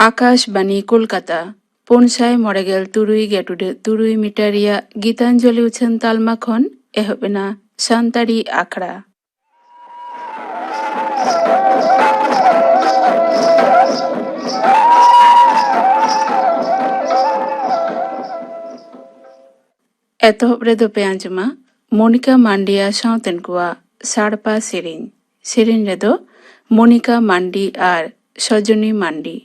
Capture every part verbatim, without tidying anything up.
ᱟᱠᱟᱥᱵᱟᱱᱤ ᱠᱳᱞᱠᱟᱛᱟ, ᱯᱩᱱ ᱥᱟᱭ ᱢᱚᱬᱮ ᱜᱮᱞ ᱛᱩᱨᱩᱭ ᱜᱮᱴᱩᱰᱟᱹᱜ ᱛᱩᱨᱩᱭ ᱢᱤᱴᱟᱨ ᱨᱮᱭᱟᱜ ᱜᱤᱛᱟᱧᱡᱚᱞᱤ ᱩᱪᱷᱟᱹᱱ ᱛᱟᱞᱢᱟ ᱠᱷᱚᱱ ᱮᱦᱚᱵ ᱮᱱᱟ ᱥᱟᱱᱛᱟᱲᱤ ᱟᱠᱷᱲᱟ᱾ ᱮᱛᱚᱦᱚᱵ ᱨᱮᱫᱚ ᱯᱮ ᱟᱸᱡᱚᱢᱟ ᱢᱚᱱᱤᱠᱟ ᱢᱟᱱᱰᱤᱭᱟ ᱥᱟᱶᱛᱮᱱ ᱠᱚᱣᱟᱜ ᱥᱟᱲᱯᱟ ᱥᱮᱨᱮᱧ᱾ ᱥᱮᱨᱮᱧ ᱨᱮᱫᱚ ᱢᱚᱱᱤᱠᱟ ᱢᱟᱱᱰᱤ ᱟᱨ ᱥᱚᱡᱚᱱᱤ ᱢᱟᱱᱰᱤ᱾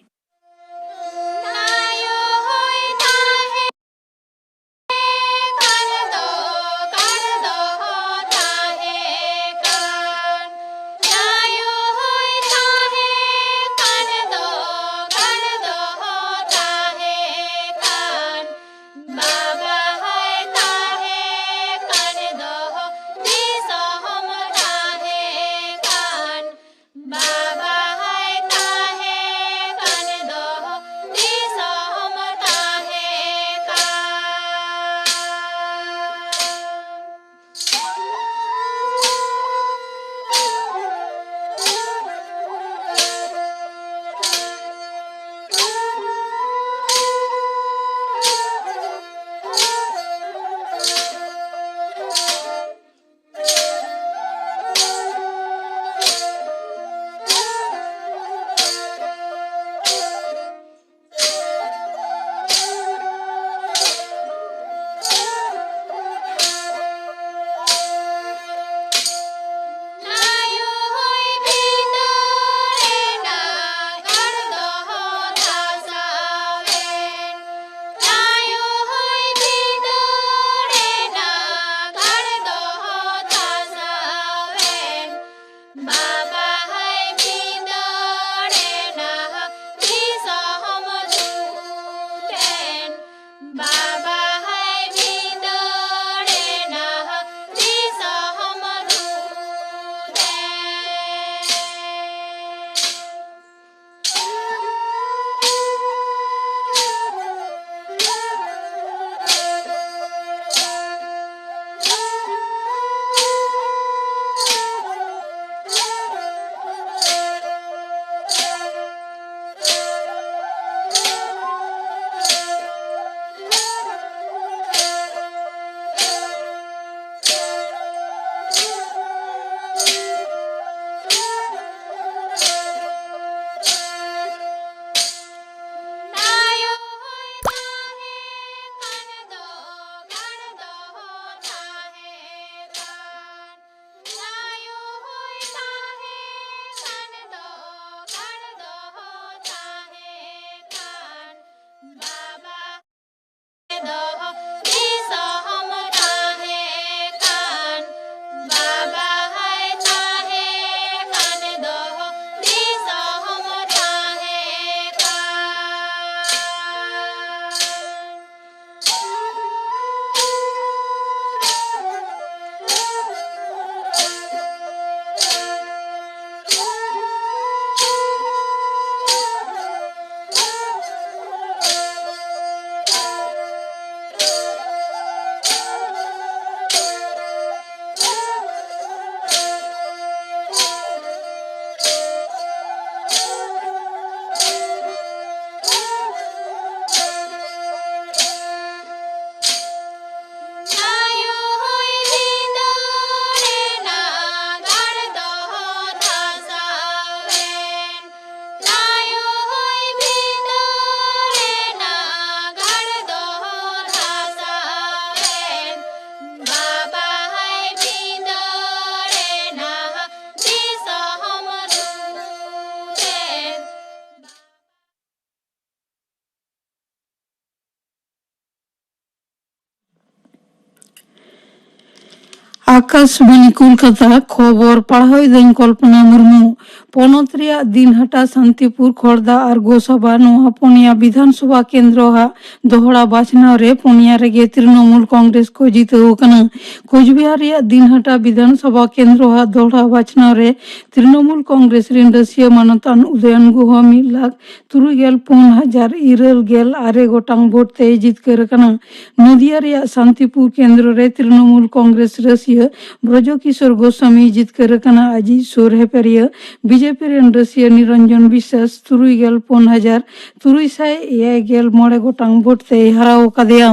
ᱟᱠᱟᱥᱵᱟᱱᱤ ᱠᱳᱞᱠᱟᱛᱟ, ᱠᱷᱚᱵᱚᱨ ᱯᱟᱲᱦᱟᱣ ᱮᱫᱟᱹᱧ ᱠᱚᱞᱯᱚᱱᱟ ᱢᱩᱨᱢᱩ᱾ ᱯᱚᱱᱚᱛ ᱨᱮᱭᱟᱜ ᱫᱤᱱᱦᱟᱴᱟ, ᱥᱟᱱᱛᱤᱯᱩᱨ, ᱠᱷᱚᱲᱫᱟ ᱟᱨ ᱜᱳᱥᱟᱵᱟ ᱱᱚᱣᱟ ᱯᱩᱱᱭᱟ ᱵᱤᱫᱷᱟᱱ ᱥᱚᱵᱷᱟ ᱠᱮᱱᱫᱨᱚ ᱦᱟᱜ ᱫᱚᱦᱲᱟ ᱵᱟᱪᱷᱱᱟᱣ ᱨᱮ ᱯᱩᱱᱭᱟ ᱨᱮᱜᱮ ᱛᱨᱤᱱᱚᱢᱩᱞ ᱠᱚᱝᱜᱨᱮᱥ ᱠᱚ ᱡᱤᱛᱟᱹᱣ ᱟᱠᱟᱱᱟ᱾ ᱠᱳᱪᱵᱤᱦᱟᱨ ᱨᱮᱭᱟᱜ ᱫᱤᱱᱦᱟᱴᱟ ᱵᱤᱫᱷᱟᱱ ᱥᱚᱵᱷᱟ ᱠᱮᱱᱫᱨᱚ ᱦᱟᱜ ᱫᱚᱦᱲᱟ ᱵᱟᱪᱷᱱᱟᱣ ᱨᱮ ᱛᱨᱤᱱᱚᱢᱩᱞ ᱠᱚᱝᱜᱨᱮᱥ ᱨᱮᱱ ᱨᱟᱹᱥᱤᱭᱟᱹ ᱢᱟᱱᱚᱛᱟᱱ ᱩᱫᱚᱭᱚᱱ ᱜᱩᱦᱚ ᱢᱤᱫ ᱞᱟᱠᱷ ᱛᱩᱨᱩᱭ ᱜᱮᱞ ᱯᱩᱱ ᱦᱟᱡᱟᱨ ᱤᱨᱟᱹᱞ ᱜᱮᱞ ᱟᱨᱮ ᱜᱚᱴᱟᱝ ᱵᱷᱳᱴ ᱛᱮᱭ ᱡᱤᱛᱠᱟᱹᱨ ᱟᱠᱟᱱᱟ᱾ ᱱᱚᱫᱤᱭᱟ ᱨᱮᱭᱟᱜ ᱥᱟᱱᱛᱤᱯᱩᱨ ᱠᱮᱱᱫᱨᱚ ᱨᱮ ᱛᱨᱤᱱᱚᱢᱩᱞ ᱠᱚᱝᱜᱨᱮᱥ ᱨᱟᱹᱥᱤᱭᱟᱹ ᱵᱨᱚᱡᱚ ᱠᱤᱥᱳᱨ ᱜᱳᱥᱟᱢᱤ ᱡᱤᱛᱠᱟᱹᱨ ᱟᱠᱟᱱᱟ᱾ ᱟᱡᱤᱡ ᱥᱩᱨ ᱦᱮᱯᱮᱨᱤᱭᱟᱹ ᱵᱤᱡᱮᱯᱤ ᱨᱮᱱ ᱨᱟᱹᱥᱤᱭᱟᱹ ᱱᱤᱨᱚᱧᱡᱚᱱ ᱵᱤᱥᱥᱟᱥ ᱛᱩᱨᱩᱭ ᱜᱮᱞ ᱯᱩᱱ ᱦᱟᱡᱟᱨ ᱛᱩᱨᱩᱭ ᱥᱟᱭ ᱮᱭᱟᱭ ᱜᱮᱞ ᱢᱚᱬᱮ ᱜᱚᱴᱟᱝ ᱵᱷᱳᱴ ᱛᱮᱭ ᱦᱟᱨᱟᱣ ᱟᱠᱟᱫᱮᱭᱟ᱾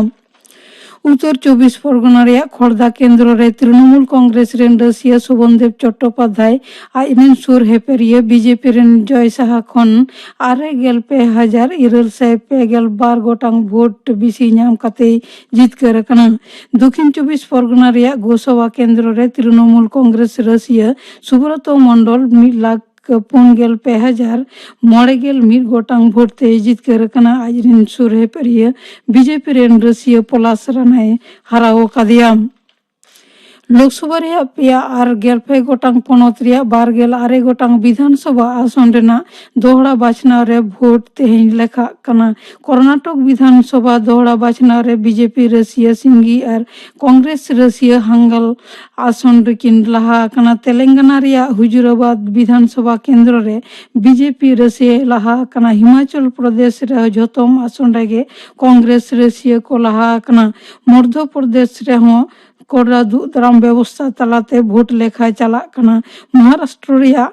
ᱩᱛᱛᱚᱨ ᱪᱚᱵᱵᱤᱥ ᱯᱚᱨᱜᱚᱱᱟ ᱨᱮᱭᱟᱜ ᱠᱷᱚᱲᱫᱟ ᱠᱮᱱᱫᱨᱚ ᱨᱮ ᱛᱨᱤᱱᱚᱢᱩᱞ ᱠᱚᱝᱜᱨᱮᱥ ᱨᱮᱱ ᱨᱟᱹᱥᱤᱭᱟᱹ ᱥᱳᱵᱚᱱᱫᱮᱵ ᱪᱚᱴᱴᱳᱯᱟᱫᱽᱫᱷᱟᱭ ᱟᱡ ᱨᱮᱱ ᱥᱩᱨ ᱦᱮᱯᱮᱨᱤᱭᱟᱹ ᱵᱤᱡᱮᱯᱤ ᱨᱮᱱ ᱡᱚᱭ ᱥᱟᱦᱟ ᱠᱷᱚᱱ ᱟᱨᱮ ᱜᱮᱞ ᱯᱮ ᱦᱟᱡᱟᱨ ᱤᱨᱟᱹᱞ ᱥᱟᱭ ᱯᱮ ᱜᱮᱞ ᱵᱟᱨ ᱜᱚᱴᱟᱝ ᱵᱷᱳᱴ ᱵᱤᱥᱤ ᱧᱟᱢ ᱠᱟᱛᱮᱭ ᱡᱤᱛᱠᱟᱹᱨ ᱟᱠᱟᱱᱟ᱾ ᱫᱚᱠᱷᱤᱱ ᱪᱚᱵᱵᱤᱥ ᱯᱚᱨᱜᱚᱱᱟ ᱨᱮᱭᱟᱜ ᱜᱳᱥᱟᱵᱟ ᱠᱮᱱᱫᱨᱚ ᱨᱮ ᱛᱨᱤᱱᱚᱢᱩᱞ ᱠᱚᱝᱜᱨᱮᱥ ᱨᱟᱹᱥᱤᱭᱟᱹ ᱥᱩᱵᱨᱚᱛᱚ ᱢᱚᱱᱰᱚᱞ ᱢᱤᱫ ᱞᱟᱠᱷ ᱯᱩᱱ ᱜᱮᱞ ᱯᱮ ᱦᱟᱡᱟᱨ ᱢᱚᱬᱮ ᱜᱮᱞ ᱢᱤᱫ ᱜᱚᱴᱟᱝ ᱵᱷᱳᱴ ᱛᱮᱭ ᱡᱤᱛᱠᱟᱹᱨ ᱟᱠᱟᱱᱟ᱾ ᱟᱡ ᱨᱮᱱ ᱥᱩᱨ ᱦᱮᱯᱮᱨᱤᱭᱟᱹ ᱵᱤᱡᱮᱯᱤ ᱨᱮᱱ ᱨᱟᱹᱥᱤᱭᱟᱹ ᱯᱚᱞᱟᱥ ᱨᱟᱱᱟᱭ ᱦᱟᱨᱟᱣ ᱟᱠᱟᱫᱮᱭᱟ᱾ ᱞᱳᱠᱥᱚᱵᱷᱟ ᱨᱮᱭᱟᱜ ᱯᱮᱭᱟ ᱟᱨ ᱜᱮᱞ ᱯᱮ ᱜᱚᱴᱟᱝ ᱯᱚᱱᱚᱛ ᱨᱮᱭᱟᱜ ᱵᱟᱨ ᱜᱮᱞ ᱟᱨᱮ ᱜᱚᱴᱟᱝ ᱵᱤᱫᱷᱟᱱ ᱥᱚᱵᱷᱟ ᱟᱥᱚᱱ ᱨᱮᱱᱟᱜ ᱫᱚᱦᱲᱟ ᱵᱟᱪᱷᱱᱟᱣ ᱨᱮ ᱵᱷᱳᱴ ᱛᱮᱦᱮᱧ ᱞᱮᱠᱷᱟᱜ ᱠᱟᱱᱟ᱾ ᱠᱚᱨᱱᱟᱴᱚᱠ ᱵᱤᱫᱷᱟᱱ ᱥᱚᱵᱷᱟ ᱫᱚᱦᱲᱟ ᱵᱟᱪᱷᱱᱟᱣ ᱨᱮ ᱵᱤᱡᱮᱯᱤ ᱨᱟᱹᱥᱤᱭᱟᱹ ᱥᱤᱝᱜᱤ ᱟᱨ ᱠᱚᱝᱜᱨᱮᱥ ᱨᱟᱹᱥᱤᱭᱟᱹ ᱦᱟᱝᱜᱟᱞ ᱟᱥᱚᱱ ᱨᱮᱠᱤᱱ ᱞᱟᱦᱟ ᱟᱠᱟᱱᱟ᱾ ᱛᱮᱞᱮᱝᱜᱟᱱᱟ ᱨᱮᱭᱟᱜ ᱦᱩᱡᱩᱨᱟᱵᱟᱫᱽ ᱵᱤᱫᱷᱟᱱ ᱥᱚᱵᱷᱟ ᱠᱮᱱᱫᱨᱚ ᱨᱮ ᱵᱤᱡᱮᱯᱤ ᱨᱟᱹᱥᱤᱭᱟᱹᱭ ᱞᱟᱦᱟ ᱟᱠᱟᱱᱟ᱾ ᱦᱤᱢᱟᱪᱚᱞ ᱯᱨᱚᱫᱮᱥ ᱨᱮ ᱡᱷᱚᱛᱚᱢ ᱟᱥᱚᱱ ᱨᱮᱜᱮ ᱠᱚᱝᱜᱨᱮᱥ ᱨᱟᱹᱥᱤᱭᱟᱹ ᱠᱚ ᱞᱟᱦᱟ ᱟᱠᱟᱱᱟ᱾ ᱢᱚᱫᱷᱭᱚ ᱯᱨᱚᱫᱮᱥ ᱨᱮᱦᱚᱸ ᱠᱚᱲᱟ ᱫᱩᱜ ᱫᱟᱨᱟᱢ ᱵᱮᱵᱚᱥᱛᱷᱟ ᱛᱟᱞᱟᱛᱮ ᱵᱷᱳᱴ ᱞᱮᱠᱷᱟ ᱪᱟᱞᱟᱜ ᱠᱟᱱᱟ᱾ ᱢᱚᱦᱟᱨᱟᱥᱴᱨᱚ ᱨᱮᱭᱟᱜ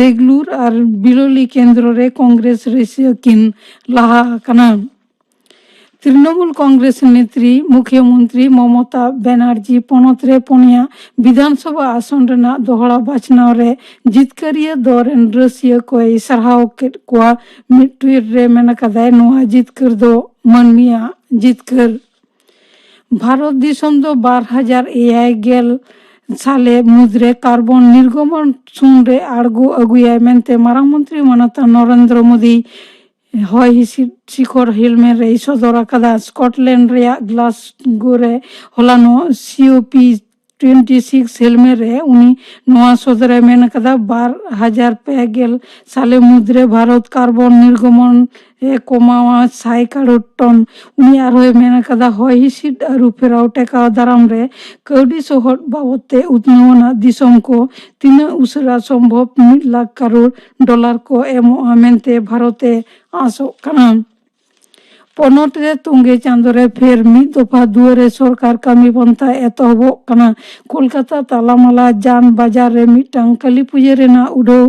ᱰᱮᱜᱞᱩᱨ ᱟᱨ ᱵᱤᱞᱳᱞᱤ ᱠᱮᱱᱫᱨᱚ ᱨᱮ ᱠᱚᱝᱜᱨᱮᱥ ᱨᱟᱹᱥᱤᱭᱟᱹ ᱠᱤᱱ ᱞᱟᱦᱟ ᱟᱠᱟᱱᱟ᱾ ᱛᱨᱤᱱᱚᱢᱩᱞ ᱠᱚᱝᱜᱨᱮᱥ ᱱᱮᱛᱨᱤ ᱢᱩᱠᱷᱭᱚᱢᱚᱱᱛᱨᱤ ᱢᱚᱢᱚᱛᱟ ᱵᱮᱱᱟᱨᱡᱤ ᱯᱚᱱᱚᱛ ᱨᱮ ᱯᱩᱱᱭᱟ ᱵᱤᱫᱷᱟᱱ ᱥᱚᱵᱷᱟ ᱟᱥᱚᱱ ᱨᱮᱱᱟᱜ ᱫᱚᱦᱲᱟ ᱵᱟᱪᱷᱱᱟᱣ ᱨᱮ ᱡᱤᱛᱠᱟᱹᱨᱤᱭᱟᱹ ᱫᱚᱞ ᱨᱮᱱ ᱨᱟᱹᱥᱤᱭᱟᱹ ᱠᱚᱭ ᱥᱟᱨᱦᱟᱣ ᱠᱮᱫ ᱠᱚᱣᱟ᱾ ᱢᱤᱫ ᱴᱩᱭᱤᱴ ᱨᱮ ᱢᱮᱱ ᱟᱠᱟᱫᱟᱭ, ᱱᱚᱣᱟ ᱡᱤᱛᱠᱟᱹᱨ ᱫᱚ ᱢᱟᱹᱱᱢᱤᱭᱟᱜ ᱡᱤᱛᱠᱟᱹᱨ᱾ ᱵᱷᱟᱨᱚᱛ ᱫᱤᱥᱚᱢ ᱫᱚ ᱵᱟᱨ ᱦᱟᱡᱟᱨ ᱮᱭᱟᱭ ᱜᱮᱞ ᱥᱟᱞᱮ ᱢᱩᱫᱽᱨᱮ ᱠᱟᱨᱵᱚᱱ ᱱᱤᱨᱜᱚᱢᱚᱱ ᱥᱩᱱ ᱨᱮ ᱟᱬᱜᱚ ᱟᱹᱜᱩᱭᱟᱭ ᱢᱮᱱᱛᱮ ᱢᱟᱨᱟᱝ ᱢᱚᱱᱛᱨᱤ ᱢᱟᱱᱚᱛᱟᱱ ᱱᱚᱨᱮᱱᱫᱨᱚ ᱢᱳᱫᱤ ᱦᱚᱭ ᱦᱤᱸᱥᱤᱫ ᱥᱤᱠᱷᱚᱨ ᱦᱮᱞᱢᱮᱴ ᱨᱮᱭ ᱥᱚᱫᱚᱨ ᱟᱠᱟᱫᱟ᱾ ᱥᱠᱚᱴᱞᱮᱱᱰ ᱨᱮᱭᱟᱜ ᱜᱞᱟᱥᱜᱳ ᱨᱮ ᱦᱚᱞᱟᱱᱚᱜ ᱥᱤ ᱳ ᱯᱤ ᱴᱩᱭᱮᱱᱴᱤ ᱥᱤᱠᱥ ᱦᱮᱞᱢᱮ ᱨᱮ ᱩᱱᱤ ᱱᱚᱣᱟ ᱥᱚᱫᱚᱨᱮ ᱢᱮᱱ ᱟᱠᱟᱫᱟ, ᱵᱟᱨ ᱦᱟᱡᱟᱨ ᱯᱮ ᱜᱮᱞ ᱥᱟᱞᱮ ᱢᱩᱫᱽᱨᱮ ᱵᱷᱟᱨᱚᱛ ᱠᱟᱨᱵᱚᱱ ᱱᱤᱨᱜᱚᱢᱚᱱ ᱮ ᱠᱚᱢᱟᱣᱟ ᱥᱟᱭ ᱠᱟᱨᱳᱲ ᱴᱚᱱ᱾ ᱩᱱᱤ ᱟᱨᱦᱚᱸᱭ ᱢᱮᱱ ᱟᱠᱟᱫᱟ, ᱦᱚᱭ ᱦᱤᱸᱥᱤᱫ ᱟᱹᱨᱩ ᱯᱷᱮᱨᱟᱣ ᱴᱮᱠᱟᱣ ᱫᱟᱨᱟᱢ ᱨᱮ ᱠᱟᱹᱣᱰᱤ ᱥᱚᱦᱚᱫ ᱵᱟᱵᱚᱫ ᱛᱮ ᱩᱛᱱᱟᱹᱣ ᱟᱱᱟᱜ ᱫᱤᱥᱚᱢ ᱠᱚ ᱛᱤᱱᱟᱹᱜ ᱩᱥᱟᱹᱨᱟ ᱥᱚᱢᱵᱷᱚᱵ ᱢᱤᱫ ᱞᱟᱠᱷ ᱠᱟᱨᱳᱲ ᱰᱚᱞᱟᱨ ᱠᱚ ᱮᱢᱚᱜᱼᱟ ᱢᱮᱱᱛᱮ ᱵᱷᱟᱨᱚᱛ ᱮ ᱟᱸᱥᱚᱜ ᱠᱟᱱᱟ᱾ ᱯᱚᱱᱚᱛ ᱨᱮ ᱛᱚᱸᱜᱮ ᱪᱟᱸᱫᱚ ᱨᱮ ᱯᱷᱮᱨ ᱢᱤᱫ ᱫᱚᱯᱷᱟ ᱫᱩᱣᱟᱹᱨᱮ ᱥᱚᱨᱠᱟᱨ ᱠᱟᱹᱢᱤ ᱯᱚᱱᱛᱷᱟ ᱮᱛᱚᱦᱚᱵᱚᱜ ᱠᱟᱱᱟ᱾ ᱠᱳᱞᱠᱟᱛᱟ ᱛᱟᱞᱟᱢᱟᱞᱟ ᱡᱟᱱ ᱵᱟᱡᱟᱨ ᱨᱮ ᱢᱤᱫᱴᱟᱝ ᱠᱟᱹᱞᱤ ᱯᱩᱡᱟᱹ ᱨᱮᱱᱟᱜ ᱩᱰᱷᱟᱹᱣ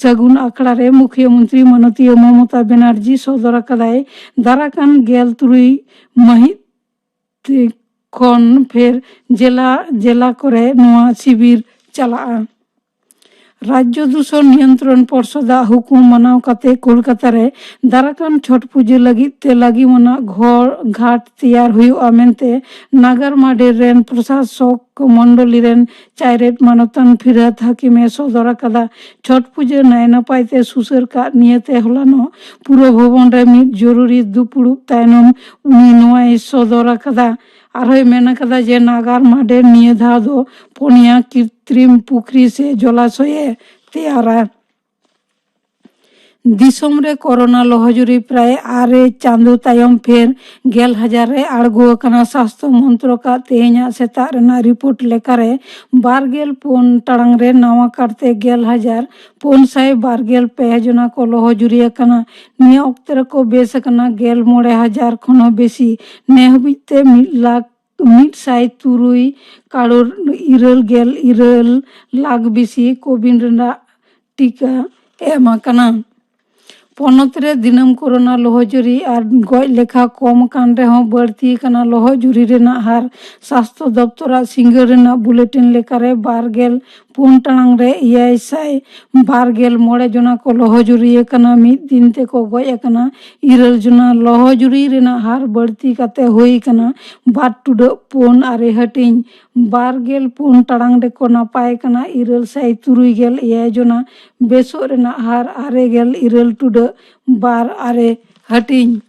ᱥᱟᱹᱜᱩᱱ ᱟᱠᱷᱲᱟ ᱨᱮ ᱢᱩᱠᱷᱭᱟᱹ ᱢᱚᱱᱛᱨᱤ ᱢᱟᱱᱚᱛᱤᱭᱟᱹ ᱢᱚᱢᱚᱛᱟ ᱵᱮᱱᱟᱨᱡᱤ ᱥᱚᱫᱚᱨ ᱟᱠᱟᱫᱟᱭ, ᱫᱟᱨᱟᱠᱟᱱ ᱜᱮᱞ ᱛᱩᱨᱩᱭ ᱢᱟᱹᱦᱤᱛ ᱠᱷᱚᱱ ᱯᱷᱮᱨ ᱡᱮᱞᱟ ᱡᱮᱞᱟ ᱠᱚᱨᱮ ᱱᱚᱣᱟ ᱥᱤᱵᱤᱨ ᱪᱟᱞᱟᱜᱼᱟ᱾ ᱨᱟᱡᱽᱡᱚ ᱫᱩᱥᱚᱱ ᱱᱤᱭᱚᱱᱛᱨᱚᱱ ᱯᱚᱨᱥᱚᱫᱟᱜ ᱦᱩᱠᱩᱢ ᱢᱟᱱᱟᱣ ᱠᱟᱛᱮ ᱠᱳᱞᱠᱟᱛᱟ ᱨᱮ ᱫᱟᱨᱟᱠᱟᱱ ᱪᱷᱚᱴ ᱯᱩᱡᱟᱹ ᱞᱟᱹᱜᱤᱫ ᱛᱮ ᱞᱟᱹᱜᱤᱢ ᱟᱱᱟᱜ ᱜᱷᱚᱨ ᱜᱷᱟᱴ ᱛᱮᱭᱟᱨ ᱦᱩᱭᱩᱜᱼᱟ ᱢᱮᱱᱛᱮ ᱱᱟᱜᱟᱨ ᱢᱟᱰᱮᱨ ᱨᱮᱱ ᱯᱨᱚᱥᱟᱥᱚᱠ ᱢᱚᱱᱰᱚᱞᱤ ᱨᱮᱱ ᱪᱟᱭᱨᱮᱛ ᱢᱟᱱᱚᱛᱟᱱ ᱯᱷᱤᱨᱦᱟᱫ ᱦᱟᱹᱠᱤᱢᱮ ᱥᱚᱫᱚᱨ ᱟᱠᱟᱫᱟ᱾ ᱪᱷᱚᱴ ᱯᱩᱡᱟᱹ ᱱᱟᱭ ᱱᱟᱯᱟᱭ ᱛᱮ ᱥᱩᱥᱟᱹᱨ ᱠᱟᱜ ᱱᱤᱭᱟᱹᱛᱮ ᱦᱚᱞᱟᱱᱚᱜ ᱯᱩᱨᱚ ᱵᱷᱚᱵᱚᱱ ᱨᱮ ᱢᱤᱫ ᱡᱚᱨᱩᱨᱤ ᱫᱩᱯᱩᱲᱩᱵ ᱛᱟᱭᱱᱚᱢ ᱩᱱᱤ ᱱᱚᱣᱟᱭ ᱥᱚᱫᱚᱨ ᱟᱠᱟᱫᱟ᱾ ᱟᱨᱦᱚᱸᱭ ᱢᱮᱱ ᱟᱠᱟᱫᱟ ᱡᱮ ᱱᱟᱜᱟᱨ ᱢᱟᱰᱮᱨ ᱱᱤᱭᱟᱹ ᱫᱷᱟᱣ ᱫᱚ ᱯᱩᱱᱭᱟ ᱠᱨᱤᱛᱨᱤᱢ ᱯᱩᱠᱷᱨᱤ ᱥᱮ ᱡᱚᱞᱟᱥᱚᱭᱮ ᱛᱮᱭᱟᱨᱟ᱾ ᱫᱤᱥᱚᱢ ᱨᱮ ᱠᱳᱨᱳᱱᱟ ᱞᱚᱦᱚᱡᱩᱨᱤ ᱯᱨᱟᱭ ᱟᱨᱮ ᱪᱟᱸᱫᱚ ᱛᱟᱭᱚᱢ ᱯᱷᱮᱨ ᱜᱮᱞ ᱦᱟᱡᱟᱨ ᱨᱮ ᱟᱬᱜᱚ ᱟᱠᱟᱱᱟ᱾ ᱥᱟᱥᱛᱷᱚ ᱢᱚᱱᱛᱨᱚᱠᱟᱜ ᱛᱮᱦᱮᱧᱟᱜ ᱥᱮᱛᱟᱜ ᱨᱮᱱᱟᱜ ᱨᱤᱯᱳᱨᱴ ᱞᱮᱠᱟᱨᱮ ᱵᱟᱨ ᱜᱮᱞ ᱯᱩᱱ ᱴᱟᱲᱟᱝ ᱨᱮ ᱱᱟᱣᱟ ᱠᱟᱨᱛᱮ ᱜᱮᱞ ᱦᱟᱡᱟᱨ ᱯᱩᱱ ᱥᱟᱭ ᱵᱟᱨ ᱜᱮᱞ ᱯᱮ ᱡᱚᱱᱟ ᱠᱚ ᱞᱚᱦᱚᱡᱩᱨᱤ ᱟᱠᱟᱱᱟ᱾ ᱱᱤᱭᱟᱹ ᱚᱠᱛᱮ ᱨᱮᱠᱚ ᱵᱮᱥ ᱟᱠᱟᱱᱟ ᱜᱮᱞ ᱢᱚᱬᱮ ᱦᱟᱡᱟᱨ ᱠᱷᱚᱱ ᱦᱚᱸ ᱵᱮᱥᱤ᱾ ᱱᱮ ᱦᱟᱹᱵᱤᱡ ᱛᱮ ᱢᱤᱫ ᱞᱟᱠᱷ ᱢᱤᱫ ᱥᱟᱭ ᱛᱩᱨᱩᱭ ᱠᱟᱨᱳᱲ ᱤᱨᱟᱹᱞ ᱜᱮᱞ ᱤᱨᱟᱹᱞ ᱞᱟᱠᱷ ᱵᱮᱥᱤ ᱠᱳᱵᱷᱤᱰ ᱨᱮᱱᱟᱜ ᱴᱤᱠᱟ ᱮᱢ ᱟᱠᱟᱱᱟ᱾ ᱯᱚᱱᱚᱛ ᱨᱮ ᱫᱤᱱᱟᱹᱢ ᱠᱳᱨᱳᱱᱟ ᱞᱚᱦᱚᱡᱩᱨᱤ ᱟᱨ ᱜᱚᱡ ᱞᱮᱠᱷᱟ ᱠᱚᱢ ᱟᱠᱟᱱ ᱨᱮᱦᱚᱸ ᱵᱟᱹᱲᱛᱤ ᱟᱠᱟᱱᱟ ᱞᱚᱦᱚᱡᱩᱨᱤ ᱨᱮᱱᱟᱜ ᱦᱟᱨ᱾ ᱥᱟᱥᱛᱷᱚ ᱫᱚᱯᱛᱚᱨᱟᱜ ᱥᱤᱸᱜᱟᱹᱲ ᱨᱮᱱᱟᱜ ᱵᱩᱞᱮᱴᱤᱱ ᱞᱮᱠᱟᱨᱮ ᱵᱟᱨ ᱜᱮᱞ ᱯᱩᱱ ᱴᱟᱲᱟᱝ ᱨᱮ ᱮᱭᱟᱭ ᱥᱟᱭ ᱵᱟᱨ ᱜᱮᱞ ᱢᱚᱬᱮ ᱡᱚᱱᱟ ᱠᱚ ᱞᱚᱦᱚᱡᱩᱨᱤ ᱟᱠᱟᱱᱟ᱾ ᱢᱤᱫ ᱫᱤᱱ ᱛᱮᱠᱚ ᱜᱚᱡ ᱟᱠᱟᱱᱟ ᱤᱨᱟᱹᱞ ᱡᱚᱱᱟ᱾ ᱞᱚᱦᱚᱡᱩᱨᱤ ᱨᱮᱱᱟᱜ ᱦᱟᱨ ᱵᱟᱹᱲᱛᱤ ᱠᱟᱛᱮ ᱦᱩᱭ ᱟᱠᱟᱱᱟ ᱵᱟᱨ ᱴᱩᱰᱟᱹᱜ ᱯᱩᱱ ᱟᱨᱮ ᱦᱟᱹᱴᱤᱧ᱾ ᱵᱟᱨ ᱜᱮᱞ ᱯᱩᱱ ᱴᱟᱲᱟᱝ ᱨᱮᱠᱚ ᱱᱟᱯᱟᱭ ᱠᱟᱱᱟ ᱤᱨᱟᱹᱞ ᱥᱟᱭ ᱛᱩᱨᱩᱭ ᱜᱮᱞ ᱮᱭᱟᱭ ᱡᱚᱱᱟ᱾ ᱵᱮᱥᱚᱜ ᱨᱮᱱᱟᱜ ᱦᱟᱨ ᱟᱨᱮ ᱜᱮᱞ ᱤᱨᱟᱹᱞ ᱴᱩᱰᱟᱹᱜ ᱵᱟᱨ ᱟᱨᱮ ᱦᱟᱹᱴᱤᱧ᱾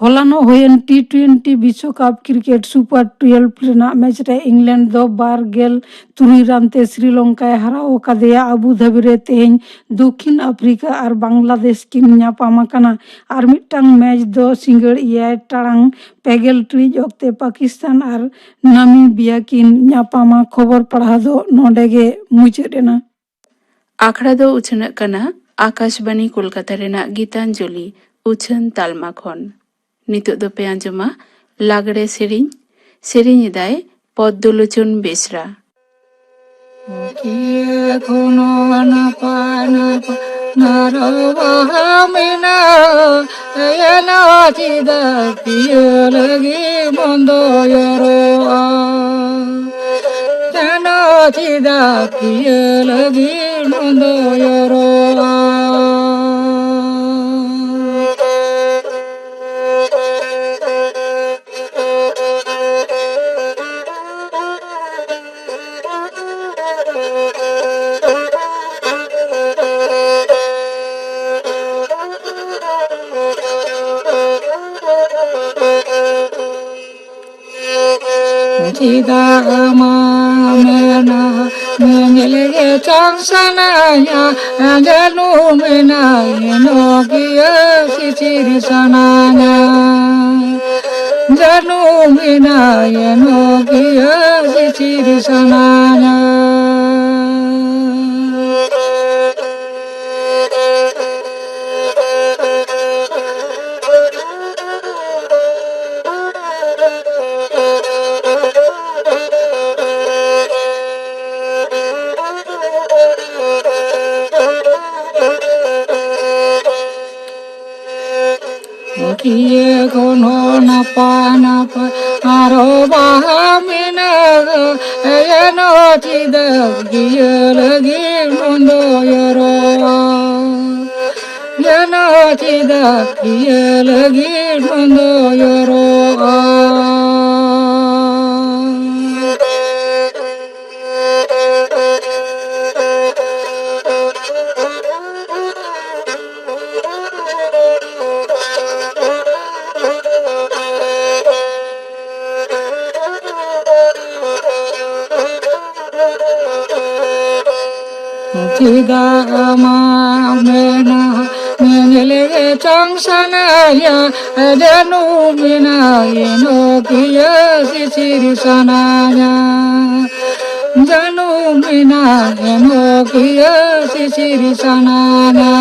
ᱦᱚᱞᱟᱱᱚᱜ ᱦᱩᱭᱮᱱ ᱴᱤ ᱴᱩᱭᱮᱱᱴᱤ ᱵᱤᱥᱥᱚᱠᱟᱯ ᱠᱨᱤᱠᱮᱴ ᱥᱩᱯᱟᱨ ᱴᱩᱭᱮᱞᱵᱷ ᱨᱮᱱᱟᱜ ᱢᱮᱪ ᱨᱮ ᱤᱝᱞᱮᱱᱰ ᱫᱚ ᱵᱟᱨ ᱜᱮᱞ ᱛᱩᱨᱩᱭ ᱨᱟᱱ ᱛᱮ ᱥᱨᱤᱞᱚᱝᱠᱟᱭ ᱦᱟᱨᱟᱣ ᱟᱠᱟᱫᱮᱭᱟ᱾ ᱟᱵᱩ ᱫᱷᱟᱵᱤ ᱨᱮ ᱛᱮᱦᱮᱧ ᱫᱚᱠᱷᱤᱱ ᱟᱯᱷᱨᱤᱠᱟ ᱟᱨ ᱵᱟᱝᱞᱟᱫᱮᱥ ᱠᱤᱱ ᱧᱟᱯᱟᱢ ᱟᱠᱟᱱᱟ᱾ ᱟᱨ ᱢᱤᱫᱴᱟᱝ ᱢᱮᱪ ᱫᱚ ᱥᱤᱸᱜᱟᱹᱲ ᱮᱭᱟᱭ ᱴᱟᱲᱟᱝ ᱯᱮ ᱜᱮᱞ ᱴᱤᱲᱤᱡ ᱚᱠᱛᱮ ᱯᱟᱠᱤᱥᱛᱟᱱ ᱟᱨ ᱱᱟᱢᱤᱵᱤᱭᱟ ᱠᱤᱱ ᱧᱟᱯᱟᱢᱟ᱾ ᱠᱷᱚᱵᱚᱨ ᱯᱟᱲᱦᱟᱣ ᱫᱚ ᱱᱚᱰᱮ ᱜᱮ ᱢᱩᱪᱟᱹᱫ ᱮᱱᱟ᱾ ᱟᱠᱷᱲᱟ ᱫᱚ ᱩᱪᱷᱟᱹᱱᱚᱜ ᱠᱟᱱᱟ ᱟᱠᱟᱥᱵᱟᱱᱤ ᱠᱳᱞᱠᱟᱛᱟ ᱨᱮᱱᱟᱜ ᱜᱤᱛᱟᱧᱡᱚᱞᱤ ᱩᱪᱷᱟᱹᱱ ᱛᱟᱞᱢᱟ ᱠᱷᱚᱱ᱾ ᱱᱤᱛᱚᱜ ᱫᱚᱯᱮ ᱟᱸᱡᱚᱢᱟ ᱞᱟᱜᱽᱲᱮ ᱥᱮᱨᱮᱧ᱾ ᱥᱮᱨᱮᱧ ᱮᱫᱟᱭ ᱯᱚᱫᱽᱫᱚᱞᱳᱪᱚᱱ ᱵᱮᱥᱨᱟ᱾ ᱠᱤᱭᱟᱹ ᱠᱷᱚᱱᱚ ᱱᱟᱯᱟ ᱱᱟᱯᱟ ᱱᱟᱨᱚ ᱵᱟᱦᱟ ᱢᱮᱱᱟᱜᱼᱟ, ᱮᱱᱟ ᱪᱮᱫᱟᱜ ᱠᱤᱭᱟᱹ ᱞᱟᱹᱜᱤᱫ ᱵᱚᱱᱫᱚ ᱭᱚᱨᱚᱜᱼᱟ? ᱮᱱᱟ ᱪᱮᱫᱟᱜ ᱠᱤᱭᱟᱹ ᱞᱟᱹᱜᱤᱫ ᱵᱚᱱᱫᱚ ᱭᱚᱨᱚᱜᱼᱟ? ᱪᱮᱫᱟᱜ ᱢᱟ ᱢᱮᱱᱟ ᱧᱮᱧᱮᱞ ᱜᱮ ᱪᱟᱝ ᱥᱟᱱᱟᱧᱟ, ᱡᱟᱹᱱᱩ ᱢᱮᱱᱟ ᱧᱮᱞᱚᱜ ᱜᱮᱭᱟ ᱥᱤᱥᱤᱨ ᱥᱟᱱᱟᱧᱟ, ᱡᱟᱹᱱᱩ ᱢᱮᱱᱟ ᱧᱮᱞᱚᱜ ᱜᱮᱭᱟ ᱥᱤᱥᱤᱨ ᱥᱟᱱᱟᱧᱟ᱾ ᱠᱤᱭᱟᱹ ᱠᱷᱚᱱ ᱦᱚᱸ ᱱᱟᱯᱟᱭ ᱱᱟᱯᱟᱭ ᱟᱨᱚ ᱵᱟᱦᱟ ᱢᱮᱱᱟᱜᱼᱟ, ᱮᱱᱚ ᱪᱮᱫᱟᱜ ᱠᱤᱭᱟᱹ ᱞᱟᱹᱜᱤᱫ ᱵᱚᱱᱫᱚ ᱭᱚᱨᱚᱜᱼᱟ? ᱮᱱᱚ ᱪᱮᱫᱟᱜ ᱠᱤᱭᱟᱹ ᱞᱟᱹᱜᱤᱫ ᱵᱚᱱᱫᱚ ᱭᱚᱨᱚᱜᱼᱟ? ᱪᱮᱫᱟᱜ ᱟᱢᱟᱜ ᱢᱮᱱᱟᱜ ᱧᱮᱞ ᱜᱮ ᱪᱚᱝ ᱥᱟᱱᱟᱭᱟ, ᱡᱟᱹᱱᱩ ᱢᱮᱱᱟᱜ ᱮᱱᱚᱠᱤᱭᱟᱹ ᱥᱤᱥᱤᱨ ᱥᱟᱱᱟᱭᱟ᱾ ᱡᱟᱹᱱᱩ ᱢᱮᱱᱟᱜ ᱮᱱᱚᱠᱤᱭᱟᱹ ᱥᱤᱥᱤᱨ ᱥᱟᱱᱟᱭᱟ᱾